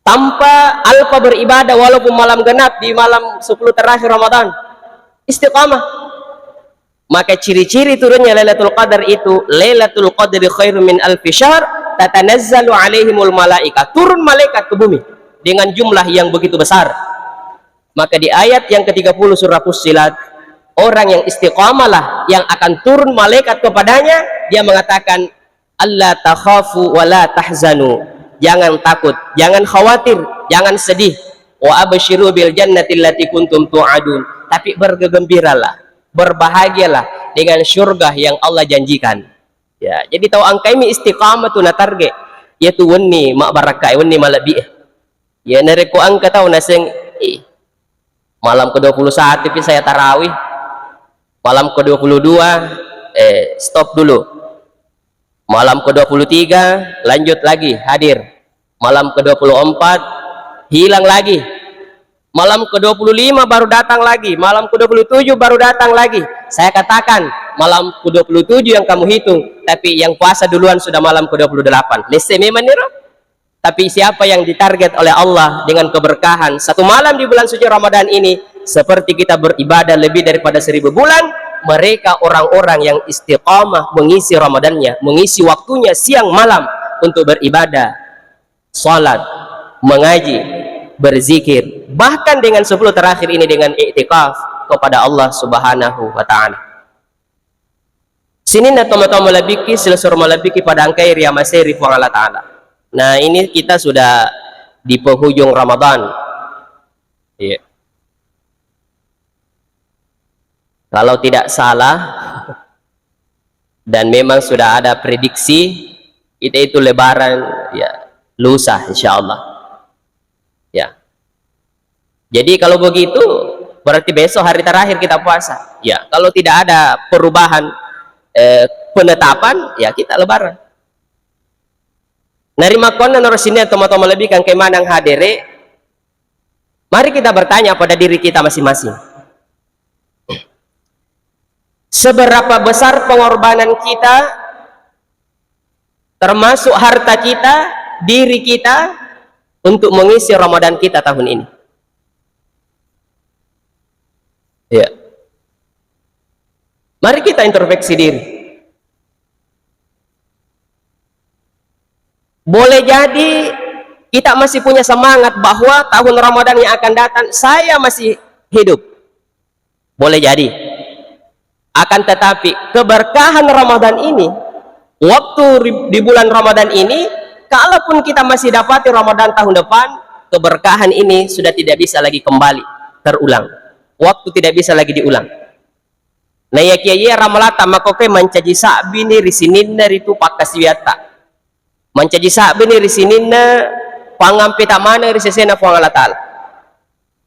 Tanpa alpa beribadah walaupun malam genap di malam sepuluh terakhir Ramadan. Istiqamah. Maka ciri-ciri turunnya Lailatul Qadar itu, Lailatul Qadri khairum min alfi syahr, tatanazzalu alaihimul malaika. Turun malaikat ke bumi dengan jumlah yang begitu besar. Maka di ayat yang ketiga puluh surah Fussilat, orang yang istiqamalah yang akan turun malaikat kepadanya, dia mengatakan, "Alla takhafu wa la tahzanu." Jangan takut, jangan khawatir, jangan sedih. "Wa absyiru bil jannati allati kuntum tu'adun." Tapi bergembiralah, berbahagialah dengan surga yang Allah janjikan. Ya, jadi tau engkaimi istiqamah tu natarget. Yaitu wenni mabbarakka, wenni malebbi. Ya, narekko engka tau naseng, "Ih, malam kedua puluh satu pi saya tarawih. Malam kedua puluh dua, eh, stop dulu. Malam kedua puluh tiga, lanjut lagi, hadir. Malam kedua puluh empat, hilang lagi. Malam kedua puluh lima baru datang lagi. Malam kedua puluh tujuh baru datang lagi." Saya katakan, malam kedua puluh tujuh yang kamu hitung, tapi yang puasa duluan sudah malam kedua puluh delapan. Lesse memang niro. Tapi siapa yang ditarget oleh Allah dengan keberkahan satu malam di bulan suci Ramadan ini, seperti kita beribadah lebih daripada seribu bulan, mereka orang-orang yang istiqamah mengisi Ramadannya, mengisi waktunya siang malam untuk beribadah, salat, mengaji, berzikir, bahkan dengan sepuluh terakhir ini dengan iktikaf kepada Allah Subhanahu wa Ta'ala. Sininna tomatoa malebbiki, silessureng malebbiki pada engkae riamasei ri Puang Allah Ta'ala. Nah, ini kita sudah di penghujung Ramadan. Iya. Kalau tidak salah, dan memang sudah ada prediksi, kita itu Lebaran Lusa, insya Allah. Ya. Jadi kalau begitu, berarti besok hari terakhir kita puasa. Ya, kalau tidak ada perubahan, eh, penetapan, ya kita lebaran. Narimakkuannanaro sininna tomatoa malebbi engkae maneng hadere, mari kita bertanya pada diri kita masing-masing. Seberapa besar pengorbanan kita, termasuk harta kita, diri kita, untuk mengisi Ramadan kita tahun ini? Ya. Mari kita introspeksi diri. Boleh jadi kita masih punya semangat bahwa tahun Ramadan yang akan datang saya masih hidup. Boleh jadi. Akan tetapi, keberkahan Ramadan ini, waktu ri-, di bulan Ramadan ini, kalaupun kita masih dapati Ramadan tahun depan, keberkahan ini sudah tidak bisa lagi kembali terulang. Waktu tidak bisa lagi diulang. Naiyakiya iya ramalata makkokkoe mancaji sabbini ri sininna ritu pakkasiwiatta. Mancaji sabbini ri sininna pangampeta maneng ri sesena Puang Allah Ta'ala.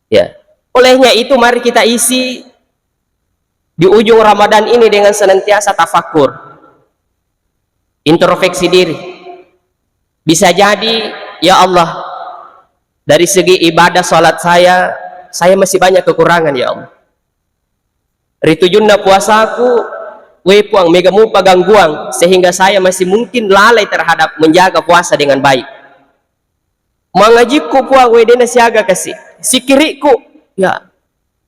Ya. Olehnya itu, mari kita isi di ujung Ramadan ini dengan senantiasa tafakkur, introspeksi diri. Bisa jadi, "Ya Allah, dari segi ibadah salat saya, saya masih banyak kekurangan, ya Allah. Ri tujunna puasaku, we Puang, mega mupa gangguang sehingga saya masih mungkin lalai terhadap menjaga puasa dengan baik. Mangajikku, Puang, we dena siaga kasi. Sikirikku, ya,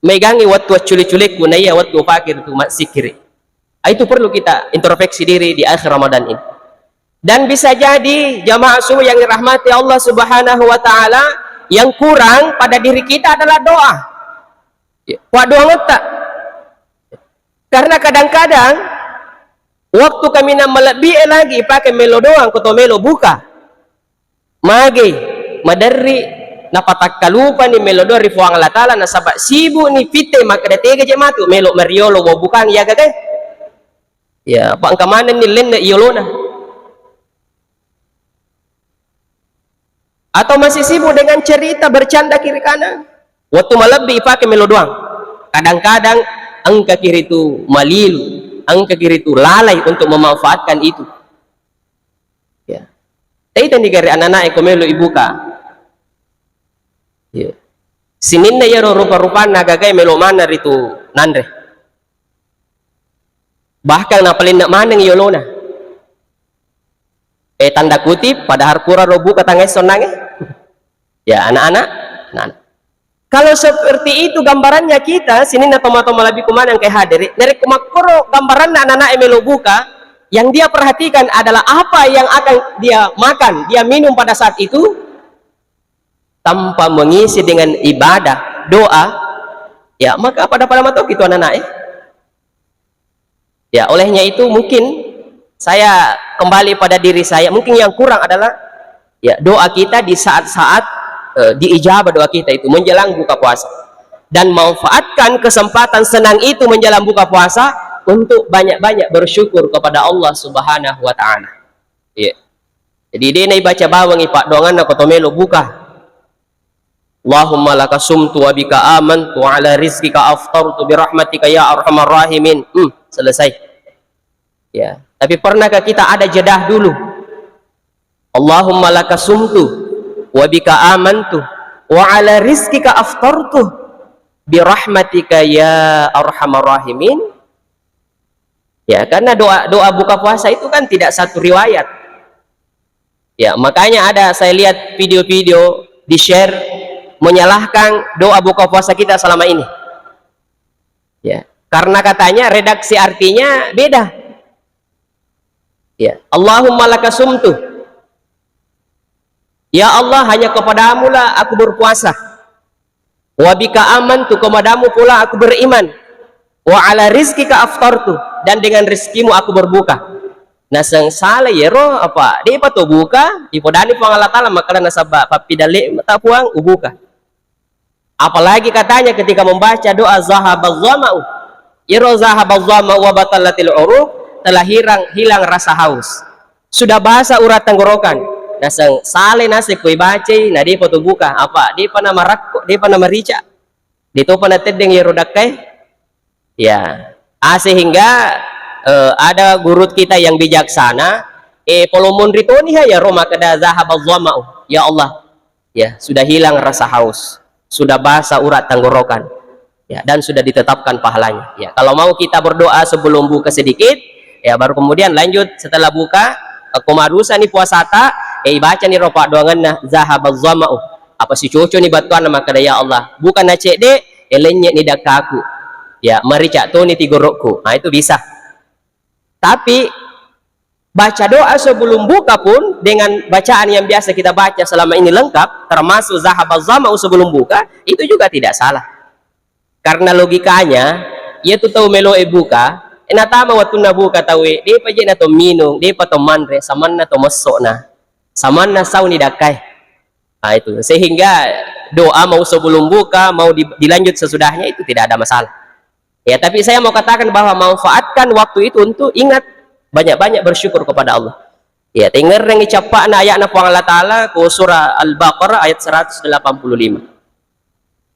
megangi wattu accule-culekku, naiya wattu upake ritu massikiri." Ah, itu perlu kita introspeksi diri di akhir Ramadan ini. Dan bisa jadi, jamaah subuh yang dirahmati Allah Subhanahu wa Ta'ala, yang kurang pada diri kita adalah doa. Ya, paddoangetta. Karena kadang-kadang waktu kaminang malebbi e lagi ipake melo doang ko to melo buka. Mage, maderri napatakkalupani melo doang ri Puang Allah Ta'ala, nasaba sibukni pitte makkeda tega je matu melo mariolo wabukang iya gagae. Ya, apa engka manenni lenne iyolona. Atau masih sibuk dengan cerita bercanda kiri kanan. Waktu malebbi ipake melo doang. Kadang-kadang engka kiritu malilu, engka kiritu lalai untuk memanfaatkan itu. Ya. Taitani gare anak-anak e ko melo ibuka. Ya. Sininna iyaro rupa-rupanna gagae melo maneng ritu nanre. Bahkan napalenna maneng yolona. Eh, tanda kutip, padahal pura ro buka tangae sonnange. Ya, anak-anak. Nah, kalau seperti itu gambarannya kita, sininna tomatoa malebbiku maneng engkae hadere, narekko makkoro gambaranna anak-anak e melo buka, yang dia perhatikan adalah apa yang akan dia makan, dia minum pada saat itu, tanpa mengisi dengan ibadah, doa, ya, maka pada-pada matoki tu anak-anak e. Ya, olehnya itu mungkin saya kembali pada diri saya, mungkin yang kurang adalah, ya, doa kita di saat-saat, eh, diijabah doa kita itu menjelang buka puasa. Dan manfaatkan kesempatan senang itu menjelang buka puasa untuk banyak-banyak bersyukur kepada Allah Subhanahu wa Ta'ala. Iya. Jadi, de naibaca bawangngi paddoanganna ko to melo buka. "Allahumma laka sumtu wa bika amantu wa ala rizqika aftartu bi rahmatika ya arhamar rahimin." Hmm, selesai. Ya, tapi pernahkah kita ada jeda dulu? "Allahumma laka sumtu wa bika amantu wa ala rizqika aftartu bi rahmatika ya arhamar rahimin." Ya, karena doa, doa buka puasa itu kan tidak satu riwayat. Ya, makanya ada saya lihat video-video di-share menyalahkan doa buka puasa kita selama ini. Ya, karena katanya redaksi artinya beda. Ya, "Allahumma laka sumtu." Ya Allah, hanya kepadamulah aku berpuasa. "Wa bika amantu," kepadamu pula aku beriman. "Wa ala rizqika aftartu," dan dengan rezekimu aku berbuka. Nasengsala yero apa? De'pa to buka, ipodani Puang Allah Ta'ala makkeda nasaba pappidalle ta Puang ubuka. Apalagi katanya ketika membaca doa zahabaz zama'u. Yero zahabaz zama'u wa batalatil uruq, telah hilang, hilang rasa haus. Sudah basah urat tenggorokan. Naseng sale naseng koi bacai, na depa to buka. Apa? Depa na marakko, depa na marica. Detopa na teddeng iyaro dakkai. Ya. Ah, sehingga, eh, ada guru kita yang bijaksana, eh, polomonri toni ha iyaro makkeda zahaba zama'u. Ya Allah, ya, sudah hilang rasa haus, sudah basah urat tenggorokan, ya, dan sudah ditetapkan pahalanya. Ya, kalau mau kita berdoa sebelum buka sedikit, ya, baru kemudian lanjut setelah buka, eh, ko marusani puasata, eh, ibacani ro paddoangenna zahaba zama'u. Apa sicoconi battuanna makkeda, "Ya Allah, bukanna cedde, eh, lennyeni dakkaku. Ya, marica toni tigorokku." Nah, itu bisa. Tapi baca doa sebelum buka pun dengan bacaan yang biasa kita baca selama ini lengkap, termasuk zahaba zama'u sebelum buka, itu juga tidak salah. Karena logikanya, iya tu tau meloe buka, eh, natama wattunna buka tauwe, depa je na to minung, depa to manre, samanna to messona, samanna sauni dakkai. Nah, itu. Sehingga doa mau sebelum buka, mau di-, dilanjut sesudahnya, itu tidak ada masalah. Ya, tapi saya mau katakan bahwa manfaatkan waktu itu untuk ingat, banyak-banyak bersyukur kepada Allah. Ya, tengerengi cappa'na ayatna Puang Allah Ta'ala, ko surah Al-Baqarah ayat seratus delapan puluh lima.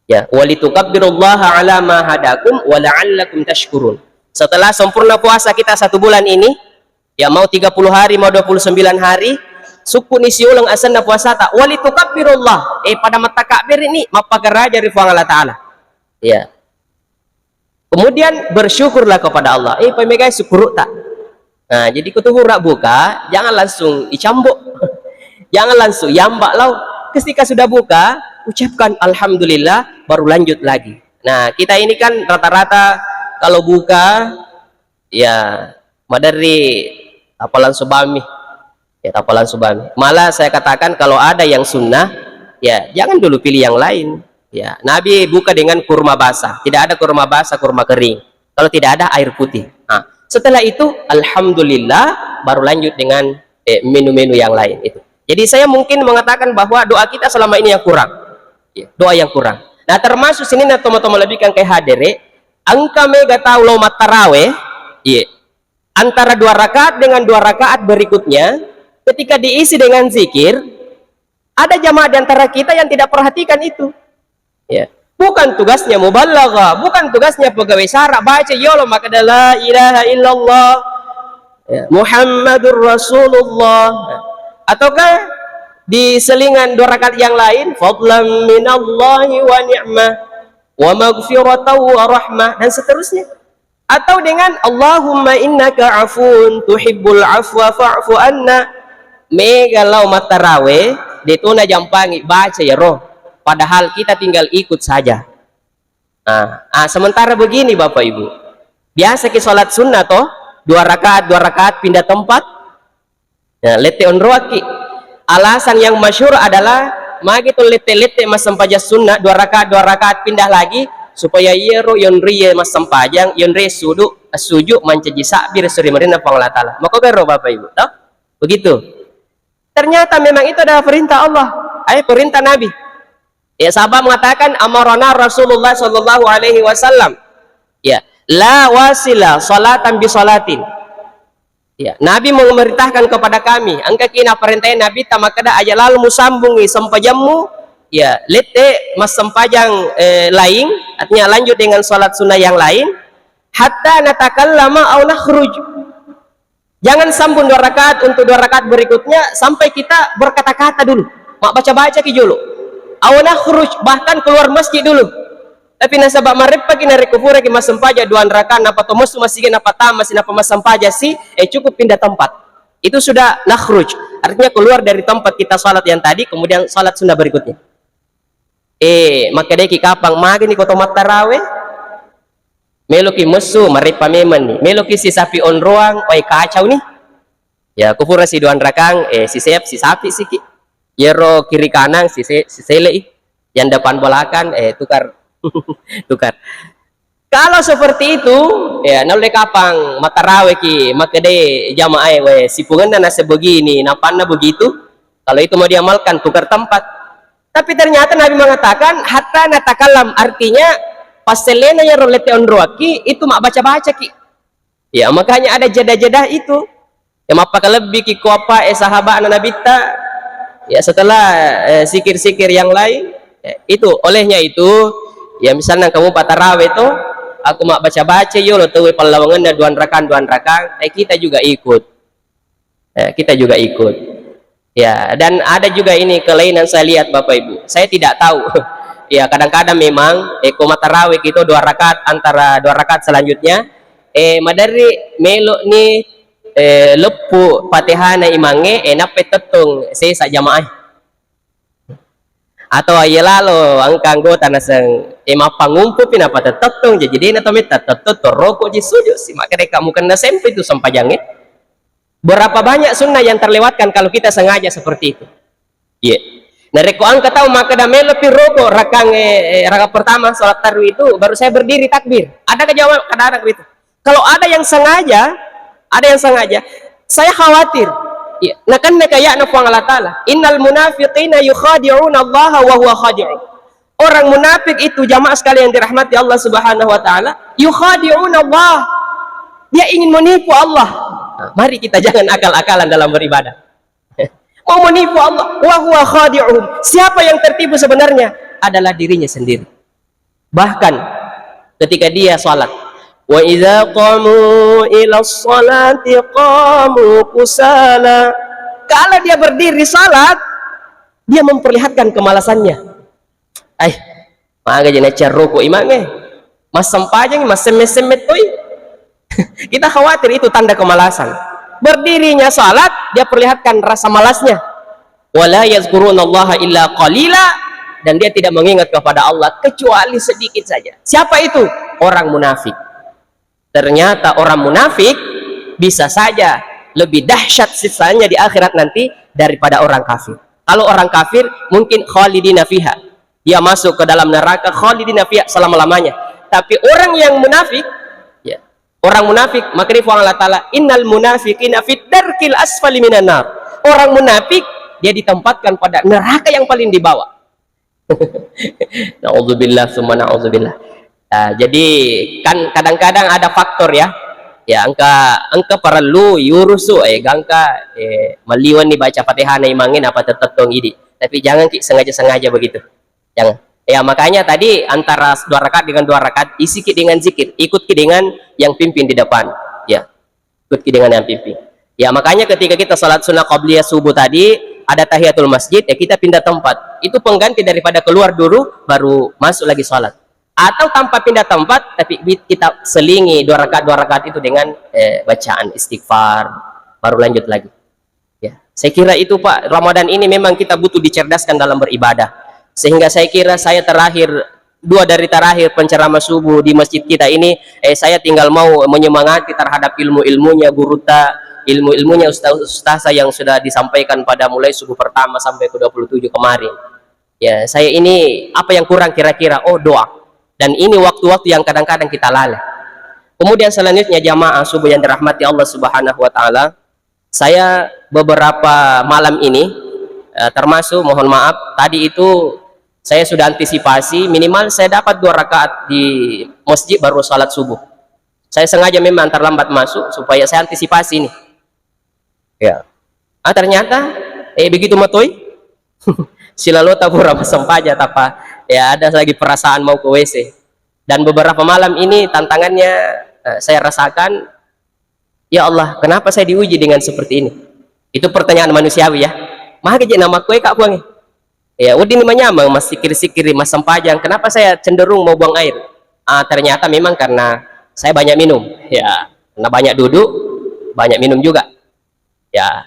Ya, "Walitukabbirullaha ala ma hadakum wa la'allakum tashkurun." Setelah sempurna puasa kita satu bulan ini, ya, mau tiga puluh hari, mau dua puluh sembilan hari, sukkuni siuleng asenna puasata, "Walitukabbirullaha." Eh, pada mattakabbir ini, mappakaraja ri Puang Allah Ta'ala. Ya. Kemudian bersyukurlah kepada Allah. Eh, pamegai syukurta. Nah, jadi ko tu pura buka, jangan langsung icambuk. Jangan langsung yambak lao. Ketika sudah buka, ucapkan alhamdulillah, baru lanjut lagi. Nah, kita ini kan rata-rata kalau buka, ya, maderri tappa langsung bami. Ya, tappa langsung bami. Malah saya katakan kalau ada yang sunnah, ya, jangan dulu pilih yang lain. Ya, Nabi buka dengan kurma basah. Tidak ada kurma basah, kurma kering. Kalau tidak ada air putih. Nah, setelah itu, alhamdulillah, baru lanjut dengan, eh, menu-menu yang lain itu. Jadi saya mungkin mengatakan bahwa doa kita selama ini yang kurang. Ya, doa yang kurang. Nah, termasuk sini na tomo-tomo lebih kan kayak hadere, engka mega tau lo mattarawe, iya. Antara dua rakaat dengan dua rakaat berikutnya, ketika diisi dengan zikir, ada jamaah di antara kita yang tidak perhatikan itu. Ya. Bukan tugasnya mubalagha, bukan tugasnya pegawai syara, baca yolo makkeda la ilaha illallah, ya, Muhammadur Rasulullah. Ataukah di selingan dua rakaat yang lain, fadlan minallahi wa ni'mah, wa maghfiratan wa rahmah, dan seterusnya. Atau dengan, "Allahumma innaka afuun tuhibbul afwa fa'fu anna." Mega lao mattarawe, de to najampangi baca yaro. Padahal kita tinggal ikut saja. Ah, ah, sementara begini, Bapak Ibu. Biasa ki salat sunnah toh, dua rakaat, dua rakaat pindah tempat. Ya, lette onroakki. Alasan yang masyhur adalah magi tu lette-lette massempajang sunna dua rakaat, dua rakaat pindah lagi, supaya iyaro yonrie massempajang, yonrie sudu, suju mancaji sabbi ri suri marinna Puang Allah Ta'ala. Mako garo Bapak Ibu, toh? Begitu. Ternyata memang itu adalah perintah Allah, eh, perintah Nabi. Ya, sahabat mengatakan, "Amarana Rasulullah sallallahu alaihi wasallam." Ya, "La wasila salatan bi salatin." Ya, Nabi memerintahkan kepada kami, engkaki naparentai Nabi ta makkeda, "Aja lalo musambungi sempajammu, ya, lette massempajang, eh, lain, artinya lanjut dengan salat sunnah yang lain, hatta natakallama au nakhruj." Jangan sambung dua rakaat untuk dua rakaat berikutnya sampai kita berkata-kata dulu. Mabbaca-baca ki jolo. Au nakhruj, bahkan keluar masjid dulu. Tapi nasaba mareppaki narekko puraki massempajang dua rakaat, nappa to messu masigi, nappa tamasi, nappa massempajang si, eh, cukup pindah tempat. Itu sudah nakhruj. Artinya keluar dari tempat kita salat yang tadi, kemudian salat sunnah berikutnya. Eh, makkedaki kapang magani ko to mattarawe? Meloki messu, mareppa memenni. Meloki sisapi onroang, oi kacau ni. Ya, ko pura si dua rakang, eh, sisep-, sisapi siki. Yero kiri kanan, sise-, sisele i. Yang depan belakang, eh, tukar. Tukar. Kalau seperti itu, ya, naulle kapang mattarawe ki, makkeda jamaah e, "We, sipungenna nase begini, napanna begitu." Kalau itu mau diamalkan, tukar tempat. Tapi ternyata Nabi mengatakan, "Hatta natakallam," artinya, passelena yero lette onroakki, itu mabbaca-baca ki. Ya, makanya ada jeda-jeda itu. Ya, mappakalebbi ki ko apa, eh, sahabana Nabitta, Ya, setelah, eh, zikir-zikir yang lain, eh, itu, olehnya itu, ya, misalnya kamu patarawe to, aku mak baca-baca yo lo tau pallawangenna duan rakang, duan rakang, eh, kita juga ikut. Eh, kita juga ikut. Ya, dan ada juga ini kelainan saya lihat, Bapak Ibu. Saya tidak tahu. Ya, kadang-kadang memang, eh, ko matarawe kita dua rakaat, antara dua rakaat selanjutnya, eh, maderri melo ni, eh, leppu Fatihana imangnge, eh, nappe tettong sesa jamaah. Atau iya lalo engka anggota naseng, eh, mappangumpupi napa tettong, jadi dena to metta tettong, to roko ji sujud si, maka deka mukenna sempe itu sempajangnge. Berapa banyak sunnah yang terlewatkan kalau kita sengaja seperti itu? Iya. Narekko engka tau makkeda melo pi roko rakang, eh, eh, rakaat pertama salat tarwi itu, baru saya berdiri takbir. Adakah jawab? Kadang-kadang begitu. Kalau ada yang sengaja, ada yang sengaja, saya khawatir. Iya. Nakenna kayakna Puang Allah Ta'ala. Innal munafiqina yukhadi'una Allah wa huwa khadi'un. Orang munafik itu, jamaah sekalian dirahmati Allah Subhanahu wa Ta'ala, yukhadi'una Allah. Dia ingin menipu Allah. Nah, mari kita jangan akal-akalan dalam beribadah. Mau menipu Allah, wa huwa khadi'uhum. Siapa yang tertipu sebenarnya? Adalah dirinya sendiri. Bahkan ketika dia salat, wa idza qamu ila sholati qamu kusala. Kalau dia berdiri salat, dia memperlihatkan kemalasannya. Ai, maga je nacca roko imangnge. Massempajang, massemme-semme toi. Kita khawatir itu tanda kemalasan. Berdirinya salat, dia perlihatkan rasa malasnya. Wala yazkurunallaha illa qalila, dan dia tidak mengingat kepada Allah kecuali sedikit saja. Siapa itu? Orang munafik. Ternyata orang munafik bisa saja lebih dahsyat siksanya di akhirat nanti daripada orang kafir. Kalau orang kafir mungkin khalidina fiha, dia masuk ke dalam neraka khalidina fiha selama-lamanya. Tapi orang yang munafik, ya, orang munafik, maka dia Allah Ta'ala, innal munafiqina fid darkil asfali minan nar. Orang munafik dia ditempatkan pada neraka yang paling di bawah. Naudzubillah summa naudzubillah. Ah, jadi kan kadang-kadang ada faktor ya. Ya, engka, engka parellu yurusu, eh, gangka, eh, maliwenni baca Fatihana imangnge napa tettong idi. Tapi jangan ki sengaja-sengaja begitu. Jangan. Ya, makanya tadi antara dua rakaat dengan dua rakaat, isi ki dengan zikir, ikut ki dengan yang pimpin di depan. Ya. Ikut ki dengan yang pimpin. Ya, makanya ketika kita salat sunnah qabliyah subuh tadi, ada tahiyatul masjid, ya kita pindah tempat. Itu pengganti daripada keluar dulu, baru masuk lagi salat. Atau tanpa pindah tempat, tapi bi-, kita selingi dua rakaat, dua rakaat itu dengan, eh, bacaan istighfar, baru lanjut lagi. Ya, saya kira itu, Pak, Ramadan ini memang kita butuh dicerdaskan dalam beribadah. Sehingga saya kira saya terakhir, dua dari terakhir penceramah subuh di masjid kita ini, eh, saya tinggal mau menyemangati terhadap ilmu-ilmunya guru ta, ilmu-ilmunya ustaz-ustazah yang sudah disampaikan pada mulai subuh pertama sampai ke dua puluh tujuh kemarin. Ya, saya ini apa yang kurang kira-kira? Oh, doa. Dan ini waktu-waktu yang kadang-kadang kita lalai. Kemudian selanjutnya jamaah subuh yang dirahmati Allah Subhanahu wa Ta'ala, saya beberapa malam ini, eh, termasuk mohon maaf, tadi itu saya sudah antisipasi, minimal saya dapat dua rakaat di masjid baru salat subuh. Saya sengaja memang terlambat masuk supaya saya antisipasi ini. Ya. Ah, ternyata, eh, begitu matoi. Silalota pura massempajang, tappa, ya, ada lagi perasaan mau ke W C. Dan beberapa malam ini tantangannya, eh, saya rasakan, "Ya Allah, kenapa saya diuji dengan seperti ini?" Itu pertanyaan manusiawi, ya. Maka je namakkue, Kak, Puang. Ya, wedding ni manyameng, massikir-sikiri, massempajang. Kenapa saya cenderung mau buang air? Ah, ternyata memang karena saya banyak minum. Ya, karena banyak duduk, banyak minum juga. Ya.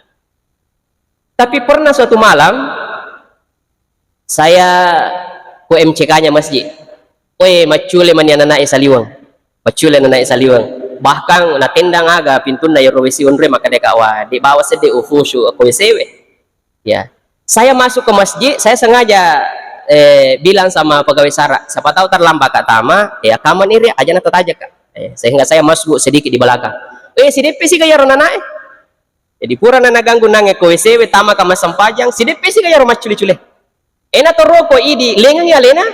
Tapi pernah suatu malam, saya ku M C K-nya masjid. Oe, maccule mani ananae saliweng. Maccule ananae saliweng. Bahkan natendang aga pintunna yero W C onre, makkeda ka, "Wa, de bawa sedde ufusu ko W C we." Ya. Saya masuk ke masjid, saya sengaja, eh, bilang sama pegawai sara, "Siapa tahu terlambat Kak tama, ya, kamu iri aja na tataja Kak." Eh, sehingga saya masuk sedikit di belakang. "Eh, sideppe siga yero nanae?" Jadi purana naganggu nangnge ko W C we, tama ka massempajang, sideppe siga yero maccule-cule. Ena toroko idi lengengi alena.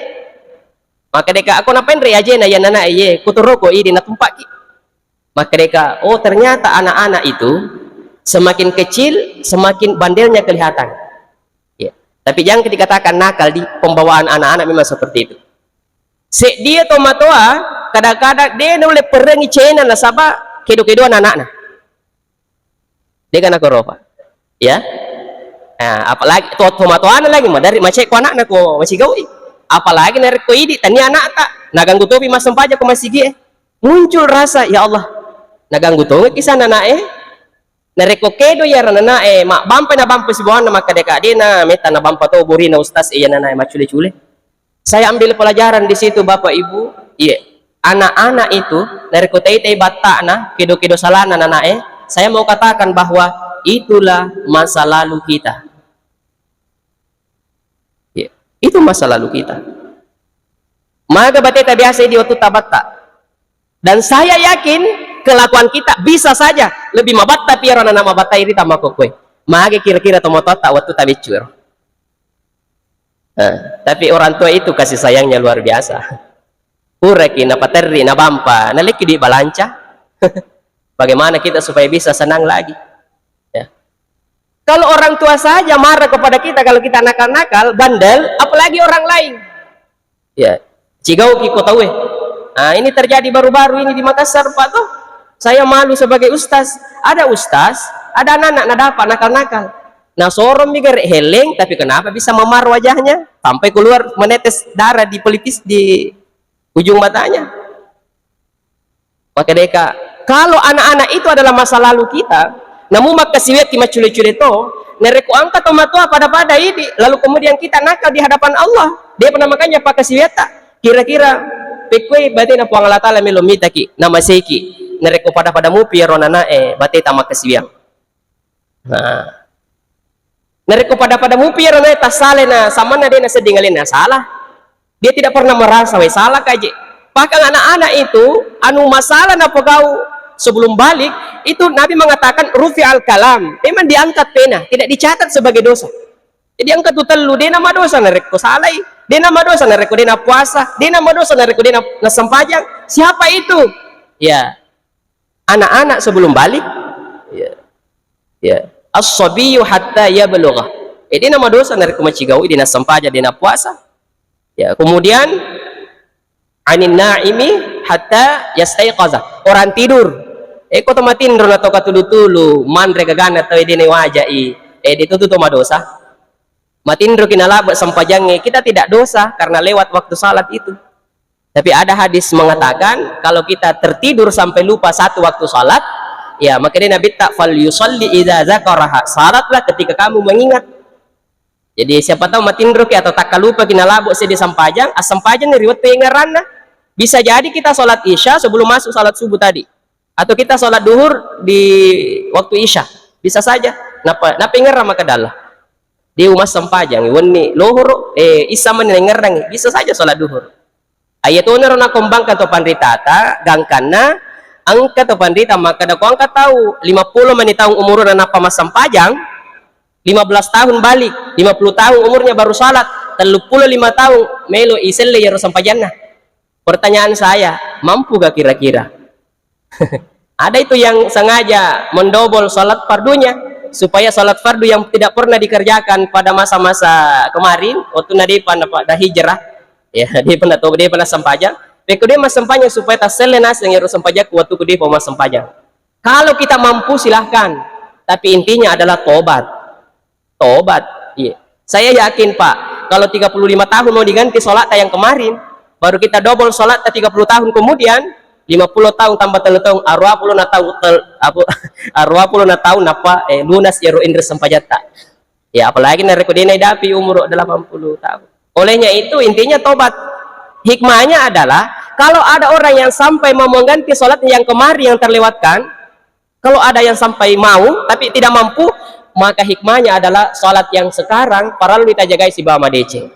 Makkedeka, "Ako napenre ajena ya nanae ye, ko toroko idi natumpaki." Makkedeka, "Oh, ternyata anak-anak itu semakin kecil, semakin bandelnya kelihatan." Tapi jangan dikatakan nakal di pembawaan anak-anak memang seperti itu. Seddie tomatoa kadang-kadang de' naulle perengi cena nasaba kedo-kedoan anakna. De' kana koropa. Ya. Nah, apalagi to tomatoana lagi madari macekko anakna ko macigaui. Apalagi narekko idi tania anakta, naganggu topi massempajang ko masigie. Muncul rasa, ya Allah, naganggu tongeng kisah anakna e. Narekko kedo iyaro anana'e, mabbampai nabampa sibawanna makkeda, "Kak, de'na metta nabampa to burina ustaz e, iya anana'e maccule-cule." Saya ambil pelajaran di situ, Bapak Ibu. Iya, anak-anak itu narekko taitai batta'na, kedo-kedo salana anana'e, saya mau katakan bahwa itulah masa lalu kita. Iya, itu masa lalu kita. Maga bateta biasa di waktu tabatta. Dan saya yakin kelakuan kita bisa saja lebih mabatta piaro anak mabatta iri tama kokkoe. Mage kira-kira tomatoatta waktu tabeccu ero. Nah, tapi orang tua itu kasih sayangnya luar biasa. Puraki napaterri nabampa, nalekki di balanca. Bagaimana kita supaya bisa senang lagi? Ya. Kalau orang tua saja marah kepada kita kalau kita nakal-nakal, bandel, apalagi orang lain. Ya, cigauki ko tauwe. Ah, ini terjadi baru-baru ini di Makassar, Pak, toh. Saya malu sebagai ustaz. Ada ustaz, ada anak-anak nadapa nakal-nakal. Nah, sorong mi gare heleng, tapi kenapa bisa memar wajahnya? Sampai keluar menetes darah di pelipis di ujung matanya. Maka deka, kalau anak-anak itu adalah masa lalu kita, namu makkasiwiakki maccule-cule to, narekko engka tomatoa pada-pada idi, lalu kemudian kita nakal di hadapan Allah, de pernah makanya pakkasiwiatta. Kira-kira pekkoi batena Puang Allah Taala melo mitaki, namaseiki, narekko pada-pada mupi ero nanae bateta makkasiwiang. Nah, narekko pada-pada mupi ero nae tassalai na samanna de nasedding alenna salah. Dia tidak pernah merasa we salah kaje. Bahkan anak-anak itu anu masalah napogau sebelum balik itu Nabi mengatakan rufi al kalam. Memang diangkat pena, tidak dicatat sebagai dosa. Jadi angkat tu tellu, de nama dosa narekko salai, de nama dosa narekko de napuasa, de nama dosa narekko de na-, nasempajang. Siapa itu? Ya, anak-anak sebelum balik. Ya. Ya. As-sabiyyu hatta yablugha. Jadi nama dosa narekko macigau, de nasempajang, de napuasa. Ya, kemudian anin naimi hatta yastaiqaza. Orang tidur. Eko to matinro na to katulu-tulu, manre gagana to de ne wajai. Eh, de to tu to madosa. Matinro ki nalabe sempajangnge, kita tidak dosa karena lewat waktu salat itu. Tapi ada hadis mengatakan, kalau kita tertidur sampai lupa satu waktu salat, ya, maka dia Nabi tak, "Fal yusalli idza dzakaraha." Salatlah ketika kamu mengingat. Jadi siapa tahu matinroki atau takkalupa ki nalabo seddi sampajang, assampajang ri wettu engngeranna. Bisa jadi kita salat isya sebelum masuk salat subuh tadi. Atau kita salat duhur di waktu isya. Bisa saja. Napa, napa engngerang maka dalam. Dia umat sampajang, wenni lohoro, eh, isya mani engngerang. Bisa saja salat duhur. Ayatonaro nakombangkan to panritata, gangkanna engka to panrita makkeda ko engka tau lima puluh mani taung umurna nappa massampajang, lima belas tahun balik, lima puluh tahun umurnya baru salat, tellu puluh lima tahun melo iselle iyaro sempajanna. Pertanyaan saya, mampu gak kira-kira? Ada itu yang sengaja mendobol salat fardunya, supaya salat fardu yang tidak pernah dikerjakan pada masa-masa kemarin, waktu na depa na pada hijrah, ya, depa na to, depa na sampajang. Pekko de massampajang supaya tasselle naseng ero sampajakku waktu ku depa massampajang. Kalau kita mampu, silahkan. Tapi intinya adalah tobat. Tobat. Iya. Saya yakin, Pak, kalau tiga puluh lima tahun mau diganti sholat yang kemarin, baru kita double sholat tiga puluh tahun kemudian, lima puluh tahun tambah telu tahun, arua puluh na tahun, tel-, apa, arua puluh na tahun apa, eh, lunas iyaro inre sempajatta. Ya, apalagi narekko dena idapi umur delapan puluh tahun. Olehnya itu, intinya tobat. Hikmahnya adalah, kalau ada orang yang sampai mau mengganti sholat yang kemarin yang terlewatkan, kalau ada yang sampai mau, tapi tidak mampu, maka hikmahnya adalah salat yang sekarang parellu itajagai sibawa madeceng.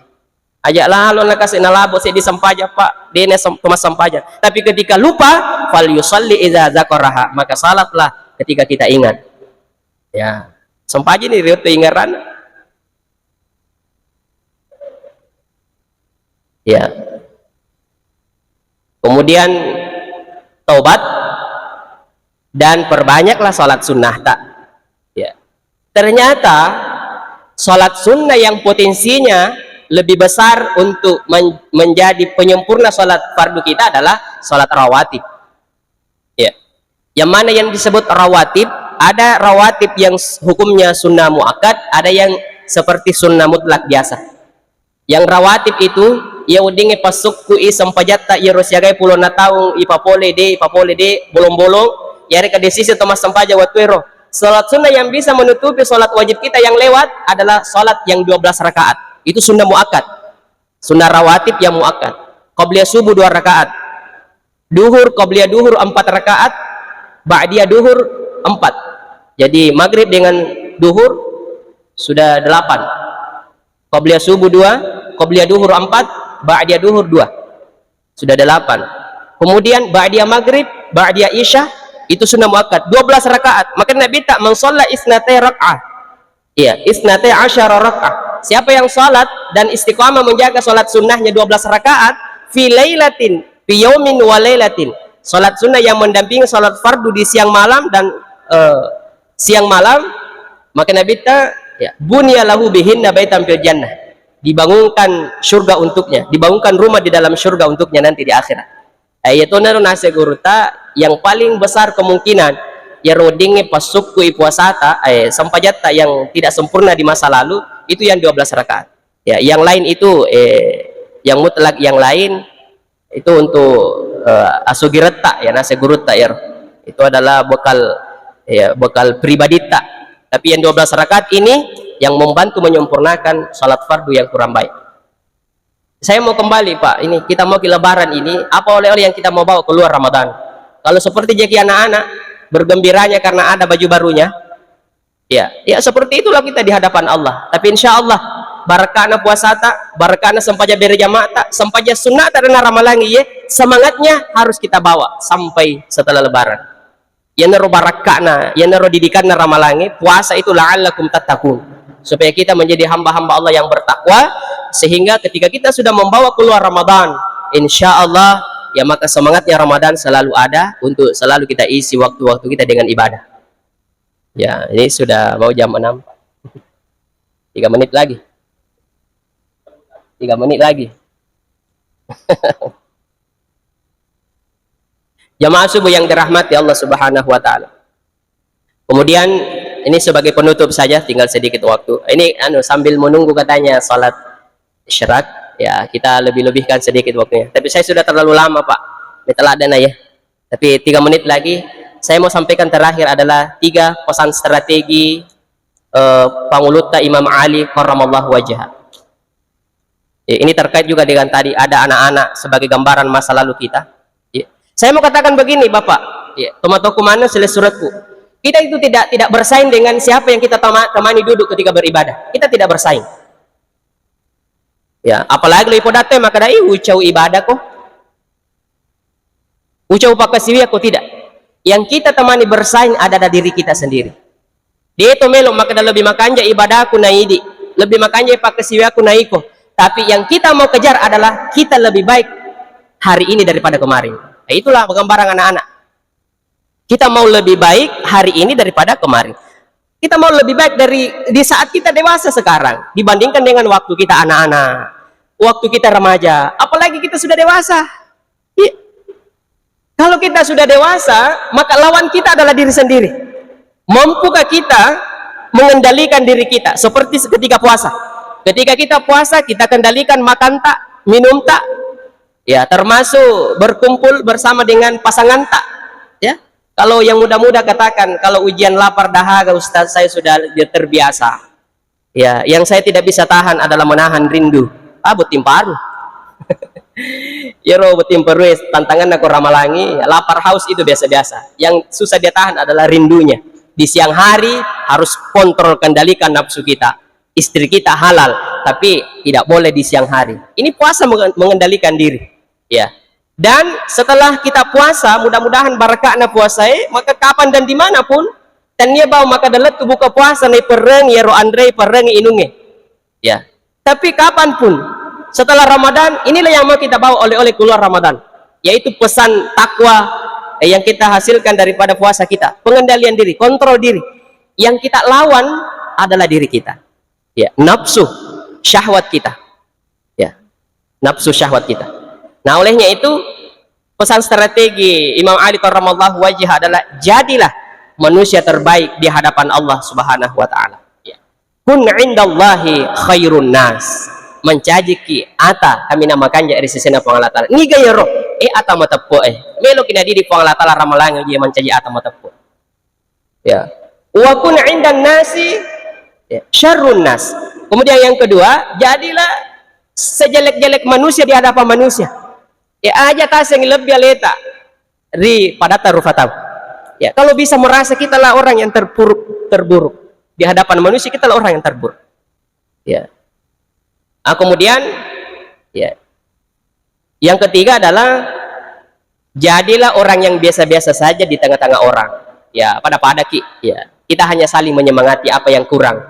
Aja lalo nakase nalabo seddi sampajang, Pak, dene sem-, to massampajang. Tapi ketika lupa, fal yusalli idza dzakaraha, maka salatlah ketika kita ingat. Ya, sampajini riwettu ingeran. Ya. Kemudian taubat dan perbanyaklah salat sunnah ta. Ya. Ternyata Salat sunnah yang potensinya lebih besar untuk men-, menjadi penyempurna salat fardu kita adalah salat rawatib. Ya. Yang mana yang disebut rawatib? Ada rawatib yang s-, hukumnya sunnah muakkad, ada yang seperti sunnah mutlak biasa. Yang rawatib itu, iya weddingnge passukkui sempajatta iyaro siagai pulona taung, ipapole de, ipapole de, bolong-bolong, iyarega de siseng to massempajang wettuero. Salat sunnah yang bisa menutupi salat wajib kita yang lewat adalah salat yang dua belas rakaat. Itu sunnah muakkad. Sunnah rawatib yang muakkad. Qabliyah subuh dua rakaat. Duhur, qabliyah duhur empat rakaat, ba'diyah duhur empat. Jadi maghrib dengan duhur sudah delapan. Qabliyah subuh dua, qabliyah duhur empat, ba'diyah duhur dua. Sudah delapan. Kemudian ba'diyah maghrib, ba'diyah isya, itu sunnah muakkad. Dua belas rakaat. Maka Nabi tak, "Man shalla isnatai rak'ah." Iya, isnatai asyara rak'ah. Siapa yang salat dan istiqamah menjaga salat sunnahnya dua belas rakaat, fi lailatin, fi yaumin wa lailatin. Salat sunnah yang mendampingi salat fardu di siang malam dan, eh, siang malam, maka Nabi ta, ya, "Buniya lahu bihinna baitan fil jannah." Dibangunkan surga untuknya, dibangunkan rumah di dalam surga untuknya nanti di akhirat. Eh, iya tonaro naseng gurutta, yang paling besar kemungkinan iyaro weddingnge passukkui puasata, eh, sempajatta yang tidak sempurna di masa lalu, itu yang dua belas rakaat. Ya, yang lain itu, eh, yang mutlak yang lain itu untuk, eh, asugiretta, ya, naseng gurutta iyaro. Itu adalah bekal, ya, bekal pribaditta. Tapi yang dua belas rakaat ini yang membantu menyempurnakan salat fardu yang kurang baik. Saya mau kembali, Pak. Ini kita mau ke Lebaran ini, apa oleh-oleh yang kita mau bawa keluar Ramadan? Kalau seperti jaki anak-anak, bergembiranya karena ada baju barunya, ya, ya seperti itulah kita di hadapan Allah. Tapi insya Allah, barakana puasata, barakana sempaja berjamaata, sempaja sunnata dan ramalangi, ya, semangatnya harus kita bawa sampai setelah Lebaran. Iyanaro barakka'na, iyanaro didikanna ramalangi, puasa itu la'allakum tattaqun. Supaya kita menjadi hamba-hamba Allah yang bertakwa, sehingga ketika kita sudah membawa keluar Ramadan, insya Allah, ya, maka semangatnya Ramadan selalu ada untuk selalu kita isi waktu-waktu kita dengan ibadah. Ya, ini sudah mau jam enam. Tiga menit lagi. Tiga menit lagi. Jamaah subuh yang dirahmati Allah Subhanahu wa Ta'ala. Kemudian, ini sebagai penutup saja, tinggal sedikit waktu. Ini, anu, sambil menunggu katanya salat isyraq, ya, kita lebih-lebihkan sedikit waktunya. Tapi saya sudah terlalu lama, Pak. Minta ladana, ya. Tapi tiga menit lagi, saya mau sampaikan terakhir adalah tiga pesan strategi, eh, Pangulutta Imam Ali karramallahu wajhah. Ya, ini terkait juga dengan tadi ada anak-anak sebagai gambaran masa lalu kita. Ya. Saya mau katakan begini, Bapak. Ya, tomatoku maneng silessurekku. Kita itu tidak, tidak bersaing dengan siapa yang kita tama-, temani duduk ketika beribadah. Kita tidak bersaing. Ya, apalagi lo ipodatte maka dai ucau ibadah ko. Ucau pakkasiwiakko, tidak. Yang kita temani bersaing adalah diri kita sendiri. Dia to melo makkeda lebih makanja ibadahku na idi, lebih makanja pakkasiwiakku na iko. Tapi yang kita mau kejar adalah kita lebih baik hari ini daripada kemarin. Nah, itulah penggambaran anak-anak. Kita mau lebih baik hari ini daripada kemarin. Kita mau lebih baik dari di saat kita dewasa sekarang dibandingkan dengan waktu kita anak-anak, waktu kita remaja, apalagi kita sudah dewasa. Iya. Kalau kita sudah dewasa, maka lawan kita adalah diri sendiri. Mampukah kita mengendalikan diri kita seperti ketika puasa? Ketika kita puasa, kita kendalikan makan tak, minum tak, ya, termasuk berkumpul bersama dengan pasangan tak, ya. Kalau yang muda-muda katakan, kalau ujian lapar dahaga, Ustaz, saya sudah terbiasa. Ya, yang saya tidak bisa tahan adalah menahan rindu. Ah, botting paru. Iyaro botting paru, eh, tantanganna ko ramalangi, lapar haus itu biasa-biasa. Yang susah dia tahan adalah rindunya. Di siang hari harus kontrol kendalikan nafsu kita. Istri kita halal, tapi tidak boleh di siang hari. Ini puasa mengen-, mengendalikan diri. Ya. Dan setelah kita puasa, mudah-mudahan barakahna puasae, maka kapan dan dimanapun, tania bau maka dalam tu buka puasa nai pereng, yero anrei pereng inunge. Ya. Tapi kapanpun, setelah Ramadan, inilah yang mau kita bawa oleh-oleh keluar Ramadan, yaitu pesan takwa, eh, yang kita hasilkan daripada puasa kita. Pengendalian diri, kontrol diri. Yang kita lawan adalah diri kita. Ya, nafsu syahwat kita. Ya, nafsu syahwat kita. Nah, olehnya itu, pesan strategi Imam Ali karramallahu wajhah adalah jadilah manusia terbaik di hadapan Allah Subhanahu wa Ta'ala. Ya. Kun indallahi khairun nas. Mancajiki ata kaminang makanja ri sesena Puang Allah Ta'ala. Niga iyaro? Eh, ata mateppu eh. Meloki nadidi Puang Allah Ta'ala ramalangi dia mancaji ata mateppu. Ya. Wa kun indan nasi, ya, syarrun nas. Kemudian yang kedua, jadilah sejelek-jelek manusia di hadapan manusia. Ya, aja taseng lebih aleta ri padatta rufa tau. Ya, kalau bisa merasa kitalah orang yang terpuruk, terburuk di hadapan manusia, kitalah orang yang terburuk. Ya. Ah, kemudian, ya, yang ketiga adalah jadilah orang yang biasa-biasa saja di tengah-tengah orang. Ya, pada-pada ki. Ya, kita hanya saling menyemangati apa yang kurang.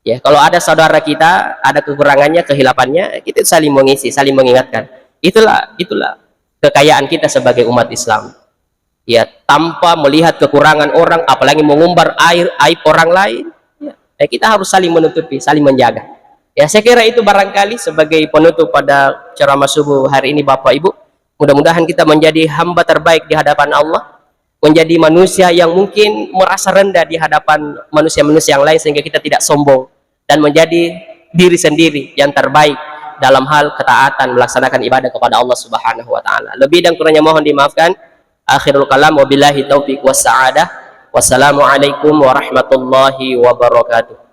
Ya, kalau ada saudara kita ada kekurangannya, kehilafannya, kita saling mengisi, saling mengingatkan. Itulah, itulah kekayaan kita sebagai umat Islam. Ya, tanpa melihat kekurangan orang, apalagi mengumbar air aib orang lain. Ya, ya, kita harus saling menutupi, saling menjaga. Ya, saya kira itu barangkali sebagai penutup pada ceramah subuh hari ini, Bapak Ibu. Mudah-mudahan kita menjadi hamba terbaik di hadapan Allah, menjadi manusia yang mungkin merasa rendah di hadapan manusia-manusia yang lain, sehingga kita tidak sombong dan menjadi diri sendiri yang terbaik dalam hal ketaatan melaksanakan ibadah kepada Allah Subhanahu wa Ta'ala. Lebih dan kurangnya mohon dimaafkan. Akhirul kalam, wabillahi taufiq wassa'adah. Wassalamualaikum warahmatullahi wabarakatuh.